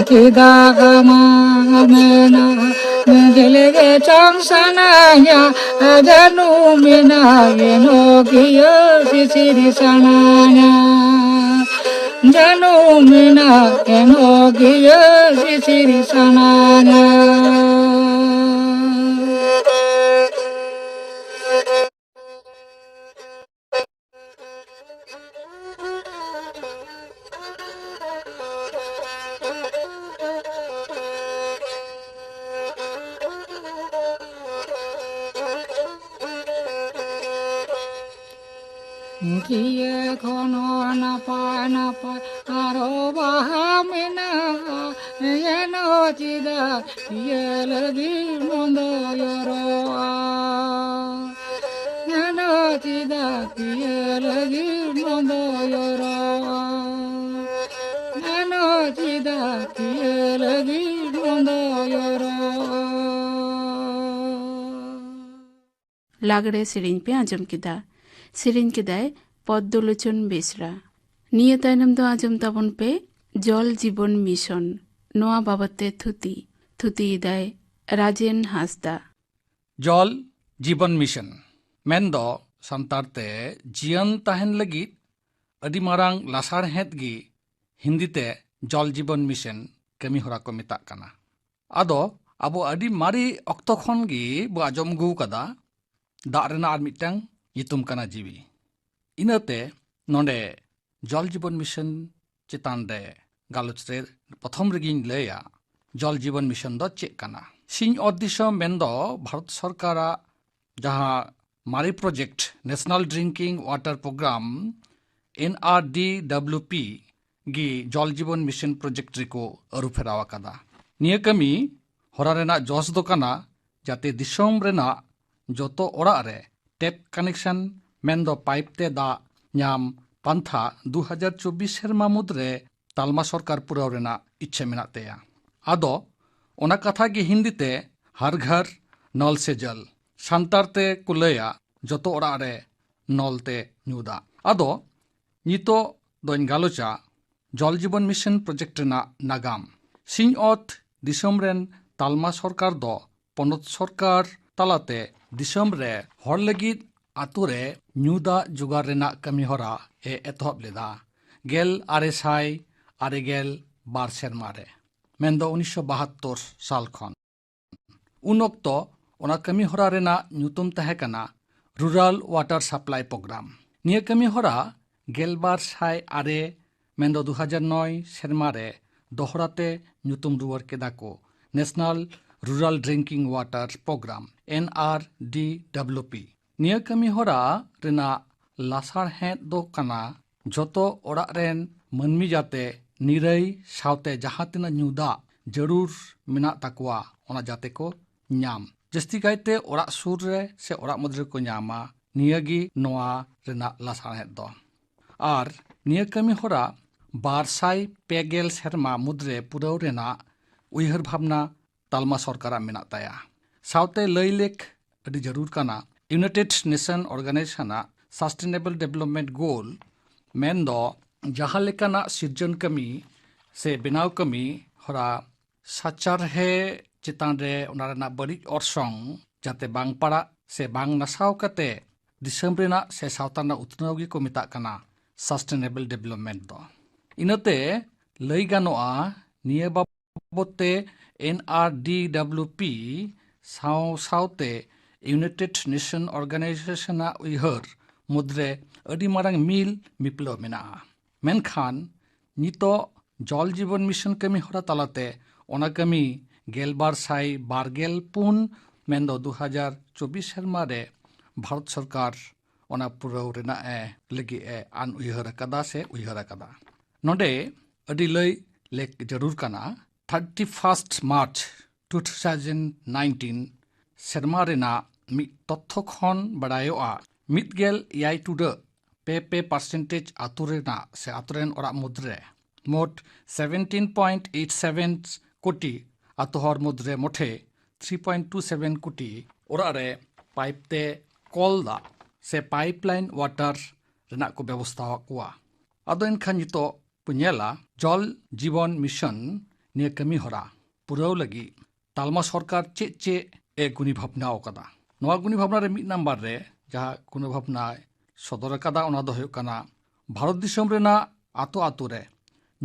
ᱪᱮᱫᱟᱜ ᱟᱢᱟᱜ ᱢᱮᱱᱟᱜ ᱜᱮᱞᱮ ᱜᱮ ᱪᱚᱝ ᱥᱟᱱᱟᱭᱟ, ᱡᱟᱹᱱᱩ ᱢᱮᱱᱟᱜ ᱮᱱᱚᱠᱤᱭᱟᱹ ᱥᱤᱥᱤᱨ ᱥᱟᱱᱟᱭᱟ᱾ ᱡᱟᱹᱱᱩ ᱢᱮᱱᱟᱜ ᱮᱱᱚᱠᱤᱭᱟᱹ ᱥᱤᱥᱤᱨ ᱥᱟᱱᱟᱭᱟ᱾ ᱠᱤᱭᱟᱹ ᱠᱷᱚᱱ ᱦᱚᱸ ᱱᱟᱯᱟᱭ ᱱᱟᱯᱟᱭ ᱟᱨᱚ ᱵᱟᱦᱟ ᱢᱮᱱᱟᱜᱼᱟ, ᱮᱱᱦᱚᱸ ᱪᱮᱫᱟᱜ ᱠᱤᱭᱟᱹ ᱞᱟᱹᱜᱤᱫ ᱱᱚᱸᱫᱚ ᱭᱚᱨᱚᱜᱼᱟ? ᱮᱱᱦᱚᱸ ᱪᱮᱫᱟᱜ ᱠᱤᱭᱟᱹ ᱞᱟᱹᱜᱤᱫ ᱱᱚᱸᱫᱚ ᱭᱚᱨᱚᱜᱼᱟ? ᱮᱱᱦᱚᱸ ᱪᱮᱫᱟᱜ ᱠᱤᱭᱟᱹ ᱞᱟᱹᱜᱤᱫ ᱱᱚᱸᱫᱚ ᱭᱚᱨᱚᱜᱼᱟ? ᱞᱟᱜᱽᱲᱮ ᱥᱮᱨᱮᱧ ᱯᱮ ᱟᱸᱡᱚᱢ ᱠᱮᱫᱟ᱾ ᱥᱮᱨᱮᱧ ᱠᱮᱫᱟᱭ ᱯᱚᱫᱽᱫᱚᱞᱳᱪᱚᱱ ᱵᱮᱥᱨᱟ᱾ ᱱᱤᱭᱟᱹ ᱛᱟᱭᱱᱚᱢ ᱫᱚ ᱟᱸᱡᱚᱢ ᱛᱟᱵᱚᱱ ᱯᱮ ᱡᱚᱞ ᱡᱤᱵᱚᱱ ᱢᱤᱥᱚᱱ, ᱱᱚᱣᱟ ᱵᱟᱵᱚᱛ ᱛᱮ ᱛᱷᱩᱛᱤ᱾ ᱛᱷᱩᱛᱤᱭᱮᱫᱟᱭ ᱨᱟᱡᱮᱱ ᱦᱟᱸᱥᱫᱟ᱾ ᱡᱚᱞ ᱡᱤᱵᱚᱱ ᱢᱤᱥᱚᱱ ᱢᱮᱱᱫᱚ ᱥᱟᱱᱛᱟᱲ ᱛᱮ ᱡᱤᱭᱚᱱ ᱛᱟᱦᱮᱱ ᱞᱟᱹᱜᱤᱫ ᱟᱹᱰᱤ ᱢᱟᱨᱟᱝ ᱞᱟᱥᱟᱲᱦᱮᱫ ᱜᱮ ᱦᱤᱱᱫᱤ ᱛᱮ ᱡᱚᱞ ᱡᱤᱵᱚᱱ ᱢᱤᱥᱚᱱ ᱠᱟᱹᱢᱤ ᱦᱚᱨᱟ ᱠᱚ ᱢᱮᱛᱟᱜ ᱠᱟᱱᱟ᱾ ᱟᱫᱚ ᱟᱵᱚ ᱟᱹᱰᱤ ᱢᱟᱨᱮ ᱚᱠᱛᱚ ᱠᱷᱚᱱ ᱜᱮ ᱵᱚ ᱟᱸᱡᱚᱢ ᱟᱹᱜᱩ ᱟᱠᱟᱫᱟ, ᱫᱟᱜ ᱨᱮᱱᱟᱜ ᱟᱨ ᱢᱤᱫᱴᱟᱝ ᱧᱩᱛᱩᱢ ᱠᱟᱱᱟ ᱡᱤᱣᱤ᱾ ᱤᱱᱟᱹᱛᱮ ᱱᱚᱰᱮ ᱡᱚᱞ ᱡᱤᱵᱚᱱ ᱢᱤᱥᱚᱱ ᱪᱮᱛᱟᱱ ᱨᱮ ᱜᱟᱞᱚᱪ ᱨᱮ ᱯᱨᱚᱛᱷᱚᱢ ᱨᱮᱜᱮᱧ ᱞᱟᱹᱭᱟ, ᱡᱚᱞ ᱡᱤᱵᱚᱱ ᱢᱤᱥᱚᱱ ᱫᱚ ᱪᱮᱫ ᱠᱟᱱᱟ? ᱥᱤᱧᱚᱛ ᱫᱤᱥᱚᱢ ᱢᱮᱱᱫᱚ ᱵᱷᱟᱨᱚᱛ ᱥᱚᱨᱠᱟᱨᱟᱜ ᱡᱟᱦᱟᱸ ᱢᱟᱨᱮ project national drinking water programme, N R ᱰᱤ ᱰᱟᱵᱞᱤᱭᱩ ᱯᱤ, ᱜᱮ ᱡᱚᱞ ᱡᱤᱵᱚᱱ ᱢᱤᱥᱚᱱ ᱯᱨᱚᱡᱮᱠᱴ ᱨᱮᱠᱚ ᱟᱹᱨᱩ ᱯᱷᱮᱨᱟᱣ ᱟᱠᱟᱫᱟ᱾ ᱱᱤᱭᱟᱹ ᱠᱟᱹᱢᱤ ᱦᱚᱨᱟ ᱨᱮᱱᱟᱜ ᱡᱚᱥ ᱫᱚ ᱠᱟᱱᱟ ᱡᱟᱛᱮ ᱫᱤᱥᱚᱢ ᱨᱮᱱᱟᱜ ᱡᱚᱛᱚ ᱚᱲᱟᱜ ᱨᱮ ᱴᱮᱯ ᱠᱟᱱᱮᱠᱥᱚᱱ ᱢᱮᱱᱫᱚ ᱯᱟᱭᱤᱯ ᱛᱮ ᱫᱟᱜ ᱧᱟᱢ ᱯᱟᱱᱛᱷᱟ ᱫᱩ ᱦᱟᱡᱟᱨ ᱪᱚᱵᱵᱤᱥ ᱥᱮᱨᱢᱟ ᱢᱩᱫᱽᱨᱮ ᱛᱟᱞᱢᱟ ᱥᱚᱨᱠᱟᱨ ᱯᱩᱨᱟᱹᱣ ᱨᱮᱱᱟᱜ ᱤᱪᱪᱷᱟᱹ ᱢᱮᱱᱟᱜ ᱛᱟᱭᱟ᱾ ᱟᱫᱚ ᱚᱱᱟ ᱠᱟᱛᱷᱟ ᱜᱮ ᱦᱤᱱᱫᱤ ᱛᱮ ᱦᱟᱨ ᱜᱷᱟᱨ ᱱᱚᱞ ᱥᱮ ᱡᱚᱞ, ᱥᱟᱱᱛᱟᱲ ᱛᱮ ᱠᱚ ᱞᱟᱹᱭᱟ ᱡᱚᱛᱚ ᱚᱲᱟᱜ ᱨᱮ ᱱᱚᱞ ᱛᱮ ᱧᱩ ᱫᱟᱜ᱾ ᱟᱫᱚ ᱱᱤᱛᱚᱜ ᱫᱚᱧ ᱜᱟᱞᱚᱪᱟ ᱡᱚᱞ ᱡᱤᱵᱚᱱ ᱢᱤᱥᱚᱱ ᱯᱨᱚᱡᱮᱠᱴ ᱨᱮᱱᱟᱜ ᱱᱟᱜᱟᱢ᱾ ᱥᱤᱧᱚᱛ ᱫᱤᱥᱚᱢ ᱨᱮᱱ ᱛᱟᱞᱢᱟ ᱥᱚᱨᱠᱟᱨ ᱫᱚ ᱯᱚᱱᱚᱛ ᱥᱚᱨᱠᱟᱨ ᱛᱟᱞᱟᱛᱮ ᱫᱤᱥᱚᱢ ᱨᱮ ᱦᱚᱲ ᱞᱟᱹᱜᱤᱫ ᱟᱛᱳ ᱨᱮ ᱧᱩ ᱫᱟᱜ ᱡᱚᱜᱟᱲ ᱨᱮᱱᱟᱜ ᱠᱟᱹᱢᱤ ᱦᱚᱨᱟ ᱮ ᱮᱛᱚᱦᱚᱵ ᱞᱮᱫᱟ ᱜᱮᱞ ᱟᱨᱮ ᱥᱟᱭ ᱟᱨᱮ ᱜᱮᱞ ᱵᱟᱨ ᱥᱮᱨᱢᱟ ᱨᱮ, ᱢᱮᱱᱫᱚ ᱩᱱᱤᱥᱥᱚ ᱵᱟᱦᱟᱛᱛᱳᱨ ᱥᱟᱞ ᱠᱷᱚᱱ᱾ ᱩᱱ ᱚᱠᱛᱚ ᱚᱱᱟ ᱠᱟᱹᱢᱤ ᱦᱚᱨᱟ ᱨᱮᱱᱟᱜ ᱧᱩᱛᱩᱢ ᱛᱟᱦᱮᱸ ᱠᱟᱱᱟ ᱨᱩᱨᱟᱞ ᱣᱟᱴᱟᱨ ᱥᱟᱯᱞᱟᱭ ᱯᱨᱳᱜᱨᱟᱢ᱾ ᱱᱤᱭᱟᱹ ᱠᱟᱹᱢᱤ ᱦᱚᱨᱟ ᱜᱮᱞᱵᱟᱨ ᱥᱟᱭ ᱟᱨᱮ, ᱢᱮᱱᱫᱚ ᱫᱩ ᱦᱟᱡᱟᱨ ᱱᱚᱭ ᱥᱮᱨᱢᱟ ᱨᱮ ᱫᱚᱦᱲᱟ ᱛᱮ ᱧᱩᱛᱩᱢ ᱨᱩᱣᱟᱹᱲ ᱠᱮᱫᱟ ᱠᱚ national rural drinking water programme, N R ᱰᱤ ᱰᱟᱵᱞᱤᱭᱩ ᱯᱤ᱾ ᱱᱤᱭᱟᱹ ᱠᱟᱹᱢᱤ ᱦᱚᱨᱟ ᱨᱮᱱᱟᱜ ᱞᱟᱥᱟᱲᱦᱮᱫ ᱫᱚ ᱠᱟᱱᱟ ᱡᱚᱛᱚ ᱚᱲᱟᱜ ᱨᱮᱱ ᱢᱟᱹᱱᱢᱤ ᱡᱟᱛᱮ ᱱᱤᱨᱟᱹᱭ ᱥᱟᱶᱛᱮ ᱡᱟᱦᱟᱸ ᱛᱤᱱᱟᱹᱜ ᱧᱩ ᱫᱟᱜ ᱡᱟᱹᱨᱩᱲ ᱢᱮᱱᱟᱜ ᱛᱟᱠᱚᱣᱟ, ᱚᱱᱟ ᱡᱟᱛᱮ ᱠᱚ ᱧᱟᱢ᱾ ᱡᱟᱹᱥᱛᱤ ᱠᱟᱭᱛᱮ ᱚᱲᱟᱜ ᱥᱩᱨ ᱨᱮ ᱥᱮ ᱚᱲᱟᱜ ᱢᱩᱫᱽ ᱨᱮᱠᱚ ᱧᱟᱢᱟ, ᱱᱤᱭᱟᱹᱜᱮ ᱱᱚᱣᱟ ᱨᱮᱱᱟᱜ ᱞᱟᱥᱟᱲᱦᱮᱫ ᱫᱚ᱾ ᱟᱨ ᱱᱤᱭᱟᱹ ᱠᱟᱹᱢᱤ ᱦᱚᱨᱟ ᱵᱟᱨ ᱥᱟᱭ ᱯᱮ ᱜᱮᱞ ᱥᱮᱨᱢᱟ ᱢᱩᱫᱽᱨᱮ ᱯᱩᱨᱟᱹᱣ ᱨᱮᱱᱟᱜ ᱩᱭᱦᱟᱹᱨ ᱵᱷᱟᱵᱽᱱᱟ ᱛᱟᱞᱢᱟ ᱥᱚᱨᱠᱟᱨᱟᱜ ᱢᱮᱱᱟᱜ ᱛᱟᱭᱟ᱾ ᱥᱟᱶᱛᱮ ᱞᱟᱹᱭ ᱞᱮᱠ ᱟᱹᱰᱤ ᱡᱟᱹᱨᱩᱲ ᱠᱟᱱᱟ, ᱤᱭᱩᱱᱟᱭᱴᱮᱰ ᱱᱮᱥᱚᱱ ᱚᱨᱜᱟᱱᱟᱭᱡᱮᱥᱚᱱ ᱟᱜ ᱥᱟᱥᱴᱮᱱᱮᱵᱚᱞ ᱰᱮᱵᱷᱞᱚᱯᱢᱮᱱᱴ ᱜᱳᱞ, ᱢᱮᱱᱫᱚ ᱡᱟᱦᱟᱸ ᱞᱮᱠᱟᱱᱟᱜ ᱥᱤᱨᱡᱚᱱ ᱠᱟᱹᱢᱤ ᱥᱮ ᱵᱮᱱᱟᱣ ᱠᱟᱹᱢᱤ ᱦᱚᱨᱟ ᱥᱟᱪᱟᱨᱦᱮ ᱪᱮᱛᱟᱱ ᱨᱮ ᱚᱱᱟ ᱨᱮᱱᱟᱜ ᱵᱟᱹᱲᱤᱡ ᱚᱨᱥᱚᱝ ᱡᱟᱛᱮ ᱵᱟᱝ ᱯᱟᱲᱟᱜ ᱥᱮ ᱵᱟᱝ ᱱᱟᱥᱟᱣ ᱠᱟᱛᱮ ᱫᱤᱥᱚᱢ ᱨᱮᱱᱟᱜ ᱥᱮ ᱥᱟᱶᱛᱟ ᱨᱮᱱᱟᱜ ᱩᱛᱱᱟᱹᱣ ᱜᱮᱠᱚ ᱢᱮᱛᱟᱜ ᱠᱟᱱᱟ ᱥᱟᱥᱴᱮᱱᱮᱵᱚᱞ ᱰᱮᱵᱷᱞᱚᱯᱢᱮᱱᱴ ᱫᱚ᱾ ᱤᱱᱟᱹᱛᱮ ᱞᱟᱹᱭ ᱜᱟᱱᱚᱜᱼᱟ, ᱱᱤᱭᱟᱹ ᱵᱟᱵᱚᱛ ᱛᱮ ᱮᱱ ᱟᱨ ᱰᱤ ᱰᱟᱵᱞᱤᱭᱩ ᱯᱤ ᱥᱟᱶ ᱥᱟᱶᱛᱮ ᱤᱭᱩᱱᱟᱭᱴᱮᱰ ᱱᱮᱥᱚᱱ ᱚᱨᱜᱟᱱᱟᱭᱡᱮᱥᱚᱱ ᱟᱜ ᱩᱭᱦᱟᱹᱨ ᱢᱩᱫᱽᱨᱮ ᱟᱹᱰᱤ ᱢᱟᱨᱟᱝ ᱢᱤᱞ ᱢᱤᱯᱞᱟᱹᱣ ᱢᱮᱱᱟᱜᱼᱟ᱾ ᱢᱮᱱᱠᱷᱟᱱ ᱱᱤᱛᱚᱜ ᱡᱚᱞ ᱡᱤᱵᱚᱱ ᱢᱤᱥᱚᱱ ᱠᱟᱹᱢᱤ ᱦᱚᱨᱟ ᱛᱟᱞᱟᱛᱮ ᱚᱱᱟ ᱠᱟᱹᱢᱤ ᱜᱮᱞᱵᱟᱨ ᱥᱟᱭ ᱵᱟᱨᱜᱮᱞ ᱯᱩᱱ, ᱢᱮᱱᱫᱚ ᱫᱩ ᱦᱟᱡᱟᱨ ᱪᱚᱵᱵᱤᱥ ᱥᱮᱨᱢᱟ ᱨᱮ ᱵᱷᱟᱨᱚᱛ ᱥᱚᱨᱠᱟᱨ ᱚᱱᱟ ᱯᱩᱨᱟᱹᱣ ᱨᱮᱱᱟᱜ ᱮ ᱞᱟᱹᱜᱤᱫ ᱮ ᱟᱱ ᱩᱭᱦᱟᱹᱨ ᱟᱠᱟᱫᱟ ᱥᱮ ᱩᱭᱦᱟᱹᱨ ᱟᱠᱟᱫᱟ᱾ ᱱᱚᱰᱮ ᱟᱹᱰᱤ ᱞᱟᱹᱭ ᱞᱮᱠ ᱡᱟᱹᱨᱩᱲ ᱠᱟᱱᱟ᱾ Thirty first March two thousand nineteen ᱥᱮᱨᱢᱟ ᱨᱮᱱᱟᱜ ᱢᱤᱫ ᱛᱚᱛᱛᱷᱚ ᱠᱷᱚᱱ ᱵᱟᱲᱟᱭᱚᱜᱼᱟ, ᱢᱤᱫ ᱜᱮᱞ ᱮᱭᱟᱭ ᱴᱩᱰᱟᱹᱜ ᱯᱮ ᱯᱮ percentage ᱟᱛᱳ ᱨᱮᱱᱟᱜ ᱥᱮ ᱟᱛᱳ ᱨᱮᱱ ᱚᱲᱟᱜ ᱢᱩᱫᱽᱨᱮ ᱢᱳᱴ seventeen point eight seven ᱠᱳᱴᱤ ᱟᱛᱳ ᱦᱚᱲ ᱢᱩᱫᱽᱨᱮ ᱢᱚᱴᱷᱮ three point two seven ᱠᱳᱴᱤ ᱚᱲᱟᱜ ᱨᱮ ᱯᱟᱭᱤᱯ ᱛᱮ ᱠᱚᱞ ᱫᱟᱜ ᱥᱮ pipeline water ᱨᱮᱱᱟᱜ ᱠᱚ ᱵᱮᱵᱚᱥᱛᱷᱟ ᱟᱠᱚᱣᱟ᱾ ᱟᱫᱚ ᱮᱱᱠᱷᱟᱱ ᱱᱤᱛᱚᱜ ᱵᱚ ᱧᱮᱞᱟ ᱡᱚᱞ ᱡᱤᱵᱚᱱ ᱢᱤᱥᱚᱱ ᱱᱤᱭᱟᱹ ᱠᱟᱹᱢᱤ ᱦᱚᱨᱟ ᱯᱩᱨᱟᱹᱣ ᱞᱟᱹᱜᱤᱫ ᱛᱟᱞᱢᱟ ᱥᱚᱨᱠᱟᱨ ᱪᱮᱫ ᱪᱮᱫ ᱮ ᱜᱩᱱᱤ ᱵᱷᱟᱵᱽᱱᱟ ᱟᱠᱟᱫᱟ᱾ ᱱᱚᱣᱟ ᱜᱩᱱᱤ ᱵᱷᱟᱵᱽᱱᱟ ᱨᱮ ᱢᱤᱫ ᱱᱟᱢᱵᱟᱨ ᱨᱮ ᱡᱟᱦᱟᱸ ᱜᱩᱱᱤ ᱵᱷᱟᱵᱽᱱᱟᱭ ᱥᱚᱫᱚᱨ ᱟᱠᱟᱫᱟ, ᱚᱱᱟ ᱫᱚ ᱦᱩᱭᱩᱜ ᱠᱟᱱᱟ ᱵᱷᱟᱨᱚᱛ ᱫᱤᱥᱚᱢ ᱨᱮᱱᱟᱜ ᱟᱛᱳ ᱟᱛᱳ ᱨᱮ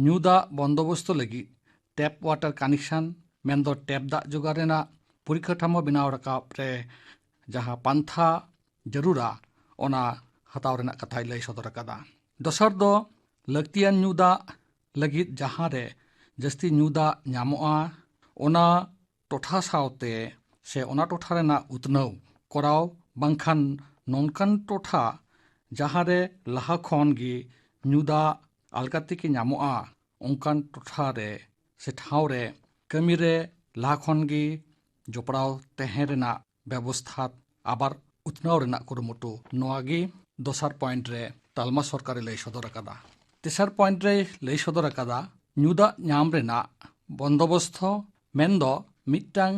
ᱧᱩ ᱫᱟᱜ ᱵᱚᱱᱫᱳᱵᱚᱥᱛᱚ ᱞᱟᱹᱜᱤᱫ tap water connection, ᱢᱮᱱᱫᱚ ᱴᱮᱯ ᱫᱟᱜ ᱡᱚᱜᱟᱲ ᱨᱮᱱᱟᱜ ᱯᱚᱨᱤᱠᱟᱴᱷᱟᱢᱳ ᱵᱮᱱᱟᱣ ᱨᱟᱠᱟᱵ ᱨᱮ ᱡᱟᱦᱟᱸ ᱯᱟᱱᱛᱷᱟ ᱡᱟᱹᱨᱩᱲᱟ, ᱚᱱᱟ ᱦᱟᱛᱟᱣ ᱨᱮᱱᱟᱜ ᱠᱟᱛᱷᱟᱭ ᱞᱟᱹᱭ ᱥᱚᱫᱚᱨ ᱟᱠᱟᱫᱟ᱾ ᱫᱚᱥᱟᱨ ᱫᱚ ᱞᱟᱹᱠᱛᱤᱭᱟᱱ ᱧᱩ ᱫᱟᱜ ᱞᱟᱹᱜᱤᱫ ᱡᱟᱦᱟᱸ ᱨᱮ ᱡᱟᱹᱥᱛᱤ ᱧᱩ ᱫᱟᱜ ᱧᱟᱢᱚᱜᱼᱟ, ᱚᱱᱟ ᱴᱚᱴᱷᱟ ᱥᱟᱶᱛᱮ ᱥᱮ ᱚᱱᱟ ᱴᱚᱴᱷᱟ ᱨᱮᱱᱟᱜ ᱩᱛᱱᱟᱹᱣ ᱠᱚᱨᱟᱣ, ᱵᱟᱝᱠᱷᱟᱱ ᱱᱚᱝᱠᱟᱱ ᱴᱚᱴᱷᱟ ᱡᱟᱦᱟᱸ ᱨᱮ ᱞᱟᱦᱟ ᱠᱷᱚᱱ ᱜᱮ ᱧᱩ ᱫᱟᱜ ᱟᱞᱜᱟ ᱛᱮᱜᱮ ᱧᱟᱢᱚᱜᱼᱟ, ᱚᱱᱠᱟᱱ ᱴᱚᱴᱷᱟ ᱨᱮ ᱥᱮ ᱴᱷᱟᱶ ᱨᱮ ᱠᱟᱹᱢᱤ ᱨᱮ ᱞᱟᱦᱟ ᱠᱷᱚᱱ ᱜᱮ ᱡᱚᱯᱲᱟᱣ ᱛᱟᱦᱮᱸ ᱨᱮᱱᱟᱜ ᱵᱮᱵᱚᱥᱛᱷᱟ ᱟᱵᱟᱨ ᱩᱛᱱᱟᱹᱣ ᱨᱮᱱᱟᱜ ᱠᱩᱨᱩᱢᱩᱴᱩ, ᱱᱚᱣᱟ ᱜᱮ ᱫᱚᱥᱟᱨ ᱯᱚᱭᱮᱱᱴ ᱨᱮ ᱛᱟᱞᱢᱟ ᱥᱚᱨᱠᱟᱨᱮ ᱞᱟᱹᱭ ᱥᱚᱫᱚᱨ ᱟᱠᱟᱫᱟ᱾ ᱛᱮᱥᱟᱨ ᱯᱚᱭᱮᱱᱴ ᱨᱮᱭ ᱞᱟᱹᱭ ᱥᱚᱫᱚᱨ ᱟᱠᱟᱫᱟ ᱧᱩ ᱫᱟᱜ ᱧᱟᱢ ᱨᱮᱱᱟᱜ ᱵᱚᱱᱫᱳᱵᱚᱥᱛᱷᱚ, ᱢᱮᱱᱫᱚ ᱢᱤᱫᱴᱟᱝ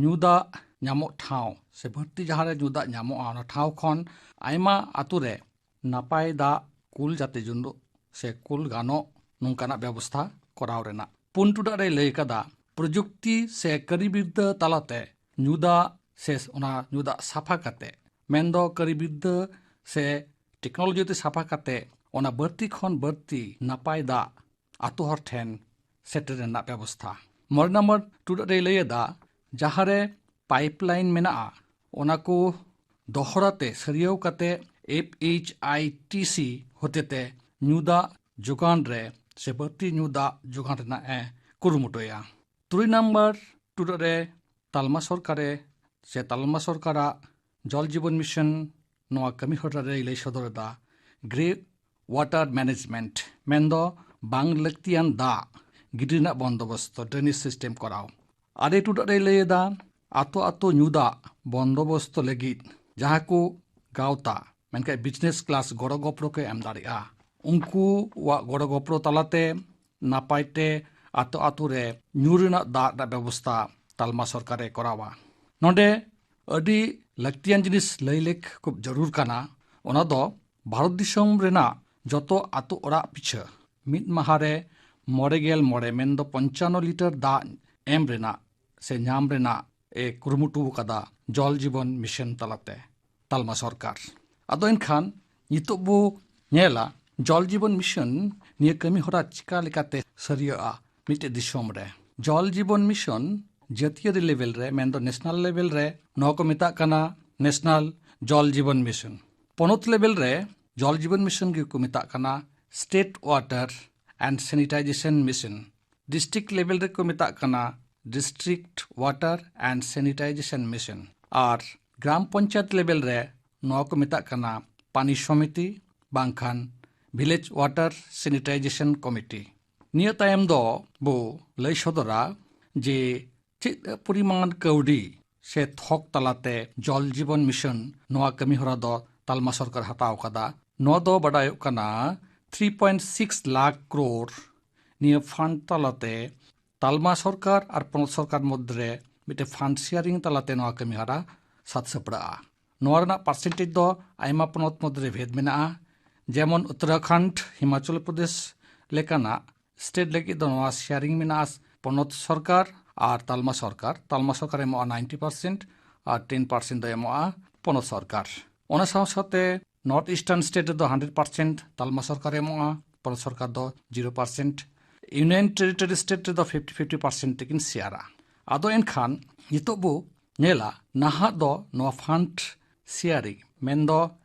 ᱧᱩ ᱫᱟᱜ ᱧᱟᱢᱚᱜ ᱴᱷᱟᱶ ᱥᱮ ᱵᱟᱹᱲᱛᱤ ᱡᱟᱦᱟᱸ ᱨᱮ ᱧᱩ ᱫᱟᱜ ᱧᱟᱢᱚᱜᱼᱟ, ᱚᱱᱟ ᱴᱷᱟᱶ ᱠᱷᱚᱱ ᱟᱭᱢᱟ ᱟᱛᱳ ᱨᱮ ᱱᱟᱯᱟᱭ ᱫᱟᱜ ᱠᱩᱞ ᱡᱟᱛᱮ ᱡᱩᱸᱰᱩᱜ ᱥᱮ ᱠᱩᱞ ᱜᱟᱱᱚᱜ, ᱱᱚᱝᱠᱟᱱᱟᱜ ᱵᱮᱵᱚᱥᱛᱷᱟ ᱠᱚᱨᱟᱣ ᱨᱮᱱᱟᱜ᱾ ᱯᱩᱱ ᱴᱩᱰᱟᱹᱜ ᱨᱮᱭ ᱞᱟᱹᱭ ᱟᱠᱟᱫᱟ ᱯᱨᱚᱡᱩᱠᱛᱤ ᱥᱮ ᱠᱟᱹᱨᱤ ᱵᱤᱨᱫᱟᱹ ᱛᱟᱞᱟᱛᱮ ᱧᱩ ᱫᱟᱜ ᱥᱮ ᱚᱱᱟ ᱧᱩ ᱫᱟᱜ ᱥᱟᱯᱷᱟ ᱠᱟᱛᱮ, ᱢᱮᱱᱫᱚ ᱠᱟᱹᱨᱤ ᱵᱤᱨᱫᱟᱹ ᱥᱮ ᱴᱮᱠᱱᱳᱞᱚᱡᱤ ᱛᱮ ᱥᱟᱯᱷᱟ ᱠᱟᱛᱮ ᱚᱱᱟ ᱵᱟᱹᱲᱛᱤ ᱠᱷᱚᱱ ᱵᱟᱹᱲᱛᱤ ᱱᱟᱯᱟᱭ ᱫᱟᱜ ᱟᱛᱳ ᱦᱚᱲ ᱴᱷᱮᱱ ᱥᱮᱴᱮᱨ ᱨᱮᱱᱟᱜ ᱵᱮᱵᱚᱥᱛᱷᱟ᱾ ᱢᱚᱬᱮ ᱱᱚᱢᱵᱚᱨ ᱴᱩᱰᱟᱹᱜ ᱨᱮᱭ ᱞᱟᱹᱭ ᱮᱫᱟ, ᱡᱟᱦᱟᱸ ᱨᱮ ᱯᱟᱭᱤᱯ ᱞᱟᱭᱤᱱ ᱢᱮᱱᱟᱜᱼᱟ, ᱚᱱᱟ ᱠᱚ ᱫᱚᱦᱲᱟ ᱛᱮ ᱥᱟᱹᱨᱭᱟᱹᱣ ᱠᱟᱛᱮ F H I T C ᱦᱚᱛᱮᱛᱮ ᱧᱩ ᱫᱟᱜ ᱡᱳᱜᱟᱱ ᱨᱮ ᱥᱮ ᱵᱟᱹᱲᱛᱤ ᱧᱩ ᱫᱟᱜ ᱡᱳᱜᱟᱱ ᱨᱮᱱᱟᱜ ᱮ ᱠᱩᱨᱩᱢᱩᱴᱩᱭᱟ᱾ ᱛᱩᱨᱩᱭ ᱱᱟᱢᱵᱟᱨ ᱴᱩᱰᱟᱹᱜ ᱨᱮ ᱛᱟᱞᱢᱟ ᱥᱚᱨᱠᱟᱨᱮ ᱥᱮ ᱛᱟᱞᱢᱟ ᱥᱚᱨᱠᱟᱨᱟᱜ ᱡᱚᱞ ᱡᱤᱵᱚᱱ ᱢᱤᱥᱚᱱ ᱱᱚᱣᱟ ᱠᱟᱹᱢᱤ ᱦᱚᱨᱟ ᱨᱮᱭ ᱞᱟᱹᱭ ᱥᱚᱫᱚᱨ ᱮᱫᱟ, ᱜᱨᱮ ᱣᱟᱴᱟᱨ ᱢᱮᱱᱮᱡᱽᱢᱮᱱᱴ, ᱢᱮᱱᱫᱚ ᱵᱟᱝ ᱞᱟᱹᱠᱛᱤᱭᱟᱱ ᱫᱟᱜ ᱜᱤᱰᱤ ᱨᱮᱱᱟᱜ ᱵᱚᱱᱫᱳᱵᱚᱥᱛᱚ, ᱰᱨᱮᱱᱮᱡᱽ ᱥᱤᱥᱴᱮᱢ ᱠᱚᱨᱟᱣ᱾ ᱟᱨᱮ ᱴᱩᱰᱟᱹᱜ ᱨᱮᱭ ᱞᱟᱹᱭ ᱮᱫᱟ, ᱟᱛᱳ ᱟᱛᱳ ᱧᱩ ᱫᱟᱜ ᱵᱚᱱᱫᱳᱵᱚᱥᱛᱚ ᱞᱟᱹᱜᱤᱫ ᱡᱟᱦᱟᱸ ᱠᱚ ᱜᱟᱶᱛᱟ, ᱢᱮᱱᱠᱷᱟᱱ ᱵᱤᱡᱽᱱᱮᱥ ᱠᱞᱟᱥ ᱜᱚᱲᱚ ᱜᱚᱯᱚᱲᱚ ᱠᱚ ᱮᱢ ᱫᱟᱲᱮᱭᱟᱜᱼᱟ, ᱩᱱᱠᱩᱣᱟᱜ ᱜᱚᱲᱚ ᱜᱚᱯᱚᱲᱚ ᱛᱟᱞᱟᱛᱮ ᱱᱟᱯᱟᱭ ᱛᱮ ᱟᱛᱳ ᱟᱛᱳ ᱨᱮ ᱧᱩ ᱨᱮᱱᱟᱜ ᱫᱟᱜ ᱨᱮᱱᱟᱜ ᱵᱮᱵᱚᱥᱛᱷᱟ ᱛᱟᱞᱢᱟ ᱥᱚᱨᱠᱟᱨᱮ ᱠᱚᱨᱟᱣᱟ᱾ ᱱᱚᱰᱮ ᱟᱹᱰᱤ ᱞᱟᱹᱠᱛᱤᱭᱟᱱ ᱡᱤᱱᱤᱥ ᱞᱟᱹᱭ ᱞᱮᱠ ᱠᱷᱩᱵ ᱡᱟᱹᱨᱩᱲ ᱠᱟᱱᱟ᱾ ᱚᱱᱟ ᱫᱚ ᱵᱷᱟᱨᱚᱛ ᱫᱤᱥᱚᱢ ᱨᱮᱱᱟᱜ ᱡᱚᱛᱚ ᱟᱛᱳ ᱚᱲᱟᱜ ᱯᱤᱪᱷᱟᱹ ᱢᱤᱫ ᱢᱟᱦᱟ ᱨᱮ ᱢᱚᱬᱮ ᱜᱮᱞ ᱢᱚᱬᱮ, ᱢᱮᱱᱫᱚ ᱯᱚᱧᱪᱟᱱᱱᱚ ᱞᱤᱴᱟᱨ ᱫᱟᱜ ᱮᱢ ᱨᱮᱱᱟᱜ ᱥᱮ ᱧᱟᱢ ᱨᱮᱱᱟᱜ ᱮ ᱠᱩᱨᱩᱢᱩᱴᱩ ᱟᱠᱟᱫᱟ ᱡᱚᱞ ᱡᱤᱵᱚᱱ ᱢᱤᱥᱚᱱ ᱛᱟᱞᱟᱛᱮ ᱛᱟᱞᱢᱟ ᱥᱚᱨᱠᱟᱨ᱾ ᱟᱫᱚ ᱮᱱᱠᱷᱟᱱ ᱱᱤᱛᱚᱜ ᱵᱚ ᱧᱮᱞᱟ ᱡᱚᱞ ᱡᱤᱵᱚᱱ ᱢᱤᱥᱚᱱ ᱱᱤᱭᱟᱹ ᱠᱟᱹᱢᱤ ᱦᱚᱨᱟ ᱪᱤᱠᱟ ᱞᱮᱠᱟᱛᱮ ᱥᱟᱹᱨᱤᱭᱟᱹᱜᱼᱟ ᱢᱤᱫᱴᱮᱡ ᱫᱤᱥᱚᱢ ᱨᱮ᱾ ᱡᱚᱞ ᱡᱤᱵᱚᱱ ᱢᱤᱥᱚᱱ ᱡᱟᱹᱛᱤᱭᱟᱹᱨᱤ ᱞᱮᱵᱮᱞ ᱨᱮ, ᱢᱮᱱᱫᱚ ᱱᱮᱥᱱᱟᱞ ᱞᱮᱵᱮᱞ ᱨᱮ, ᱱᱚᱣᱟ ᱠᱚ ᱢᱮᱛᱟᱜ ᱠᱟᱱᱟ ᱱᱮᱥᱱᱟᱞ ᱡᱚᱞ ᱡᱤᱵᱚᱱ ᱢᱤᱥᱚᱱ᱾ ᱯᱚᱱᱚᱛ ᱞᱮᱵᱮᱞ ᱨᱮ ᱡᱚᱞ ᱡᱤᱵᱚᱱ ᱢᱤᱥᱚᱱ ᱜᱮᱠᱚ ᱢᱮᱛᱟᱜ ᱠᱟᱱᱟ state water and sanitation mission. District ᱞᱮᱵᱮᱞ ᱨᱮᱠᱚ ᱢᱮᱛᱟᱜ ᱠᱟᱱᱟ district water and sanitation mission. ᱟᱨ ᱜᱨᱟᱢ ᱯᱚᱧᱪᱟᱭᱮᱛ ᱞᱮᱵᱮᱞ ᱨᱮ ᱱᱚᱣᱟ ᱠᱚ ᱢᱮᱛᱟᱜ ᱠᱟᱱᱟ ᱯᱟᱱᱤ ᱥᱚᱢᱤᱛᱤ, ᱵᱟᱝᱠᱷᱟᱱ ᱵᱷᱤᱞᱮᱡᱽ ᱣᱟᱴᱟᱨ ᱥᱮᱱᱤᱴᱟᱭᱡᱮᱥᱚᱱ ᱠᱚᱢᱤᱴᱤ᱾ ᱱᱤᱭᱟᱹ ᱛᱟᱭᱚᱢ ᱫᱚ ᱵᱚ ᱞᱟᱹᱭ ᱥᱚᱫᱚᱨᱟ ᱡᱮ ᱪᱮᱫ ᱯᱚᱨᱤᱢᱟᱱ ᱠᱟᱹᱣᱰᱤ ᱥᱮ ᱛᱷᱚᱠ ᱛᱟᱞᱟᱛᱮ ᱡᱚᱞ ᱡᱤᱵᱚᱱ ᱢᱤᱥᱚᱱ ᱱᱚᱣᱟ ᱠᱟᱹᱢᱤ ᱦᱚᱨᱟ ᱫᱚ ᱛᱟᱞᱢᱟ ᱥᱚᱨᱠᱟᱨ ᱦᱟᱛᱟᱣ ᱟᱠᱟᱫᱟ᱾ ᱱᱚᱣᱟ ᱫᱚ ᱵᱟᱰᱟᱭᱚᱜ ᱠᱟᱱᱟ ᱛᱷᱨᱤ ᱯᱚᱭᱮᱱᱴ ᱥᱤᱠᱥ ᱞᱟᱠᱷ ᱠᱨᱳᱨ᱾ ᱱᱤᱭᱟᱹ ᱯᱷᱟᱱᱰ ᱛᱟᱞᱟᱛᱮ ᱛᱟᱞᱢᱟ ᱥᱚᱨᱠᱟᱨ ᱟᱨ ᱯᱚᱱᱚᱛ ᱥᱚᱨᱠᱟᱨ ᱢᱚᱫᱽᱫᱷᱮ ᱨᱮ ᱢᱤᱫᱴᱮᱱ ᱯᱷᱟᱱᱰ ᱥᱮᱭᱟᱨᱤᱝ ᱛᱟᱞᱟᱛᱮ ᱱᱚᱣᱟ ᱠᱟᱹᱢᱤ ᱦᱚᱨᱟ ᱥᱟᱛ ᱥᱟᱯᱲᱟᱜᱼᱟ᱾ ᱱᱚᱣᱟ ᱨᱮᱱᱟᱜ ᱯᱟᱨᱥᱮᱱᱴᱮᱡᱽ ᱫᱚ ᱟᱭᱢᱟ ᱯᱚᱱᱚᱛ ᱢᱚᱫᱽᱫᱷᱮ ᱨᱮ ᱵᱷᱮᱫ ᱢᱮᱱᱟᱜᱼᱟ᱾ ᱡᱮᱢᱚᱱ ᱩᱛᱛᱚᱨᱟᱠᱷᱚᱸᱰ, ᱦᱤᱢᱟᱪᱚᱞ ᱯᱨᱚᱫᱮᱥ ᱞᱮᱠᱟᱱᱟᱜ ᱥᱴᱮᱴ ᱞᱟᱹᱜᱤᱫ ᱫᱚ ᱱᱚᱣᱟ ᱥᱮᱭᱟᱨᱤᱝ ᱢᱮᱱᱟᱜᱼᱟ ᱯᱚᱱᱚᱛ ᱥᱚᱨᱠᱟᱨ ᱟᱨ ᱛᱟᱞᱢᱟ ᱥᱚᱨᱠᱟᱨ᱾ ᱛᱟᱞᱢᱟ ᱥᱚᱨᱠᱟᱨ ᱮᱢᱚᱜᱼᱟ ᱱᱟᱭᱤᱱᱴᱤ ᱯᱟᱨᱥᱮᱱᱴ ᱟᱨ ᱴᱮᱱ ᱯᱟᱨᱥᱮᱱᱴ ᱫᱚ ᱮᱢᱚᱜᱼᱟ ᱯᱚᱱᱚᱛ ᱥᱚᱨᱠᱟᱨ᱾ ᱚᱱᱟ ᱥᱟᱶ ᱥᱟᱶᱛᱮ ᱱᱚᱨᱛᱷ ᱤᱥᱴᱟᱨᱱ ᱥᱴᱮᱴ ᱨᱮᱫᱚ ᱦᱟᱱᱰᱨᱮᱰ ᱯᱟᱨᱥᱮᱱᱴ ᱛᱟᱞᱢᱟ ᱥᱚᱨᱠᱟᱨ ᱮᱢᱚᱜᱼᱟ, ᱯᱚᱱᱚᱛ ᱥᱚᱨᱠᱟᱨ ᱫᱚ ᱡᱤᱨᱳ ᱯᱟᱨᱥᱮᱱᱴ᱾ ᱤᱭᱩᱱᱤᱭᱚᱱ ᱴᱮᱨᱤᱴᱚᱨᱤ ᱥᱴᱮᱴ ᱨᱮᱫᱚ ᱯᱷᱤᱯᱴᱤ ᱯᱷᱤᱯᱴᱤ ᱯᱟᱨᱥᱮᱱᱴ ᱛᱮᱠᱤᱱ ᱥᱮᱭᱟᱨᱟ᱾ ᱟᱫᱚ ᱮᱱᱠᱷᱟᱱ ᱱᱤᱛᱚᱜ ᱵᱚ ᱧᱮᱞᱟ ᱱᱟᱦᱟᱜ ᱫᱚ ᱱᱚᱣᱟ ᱯᱷᱟᱱᱰ ᱥᱮᱭᱟᱨᱤᱝ, ᱢᱮᱱᱫᱚ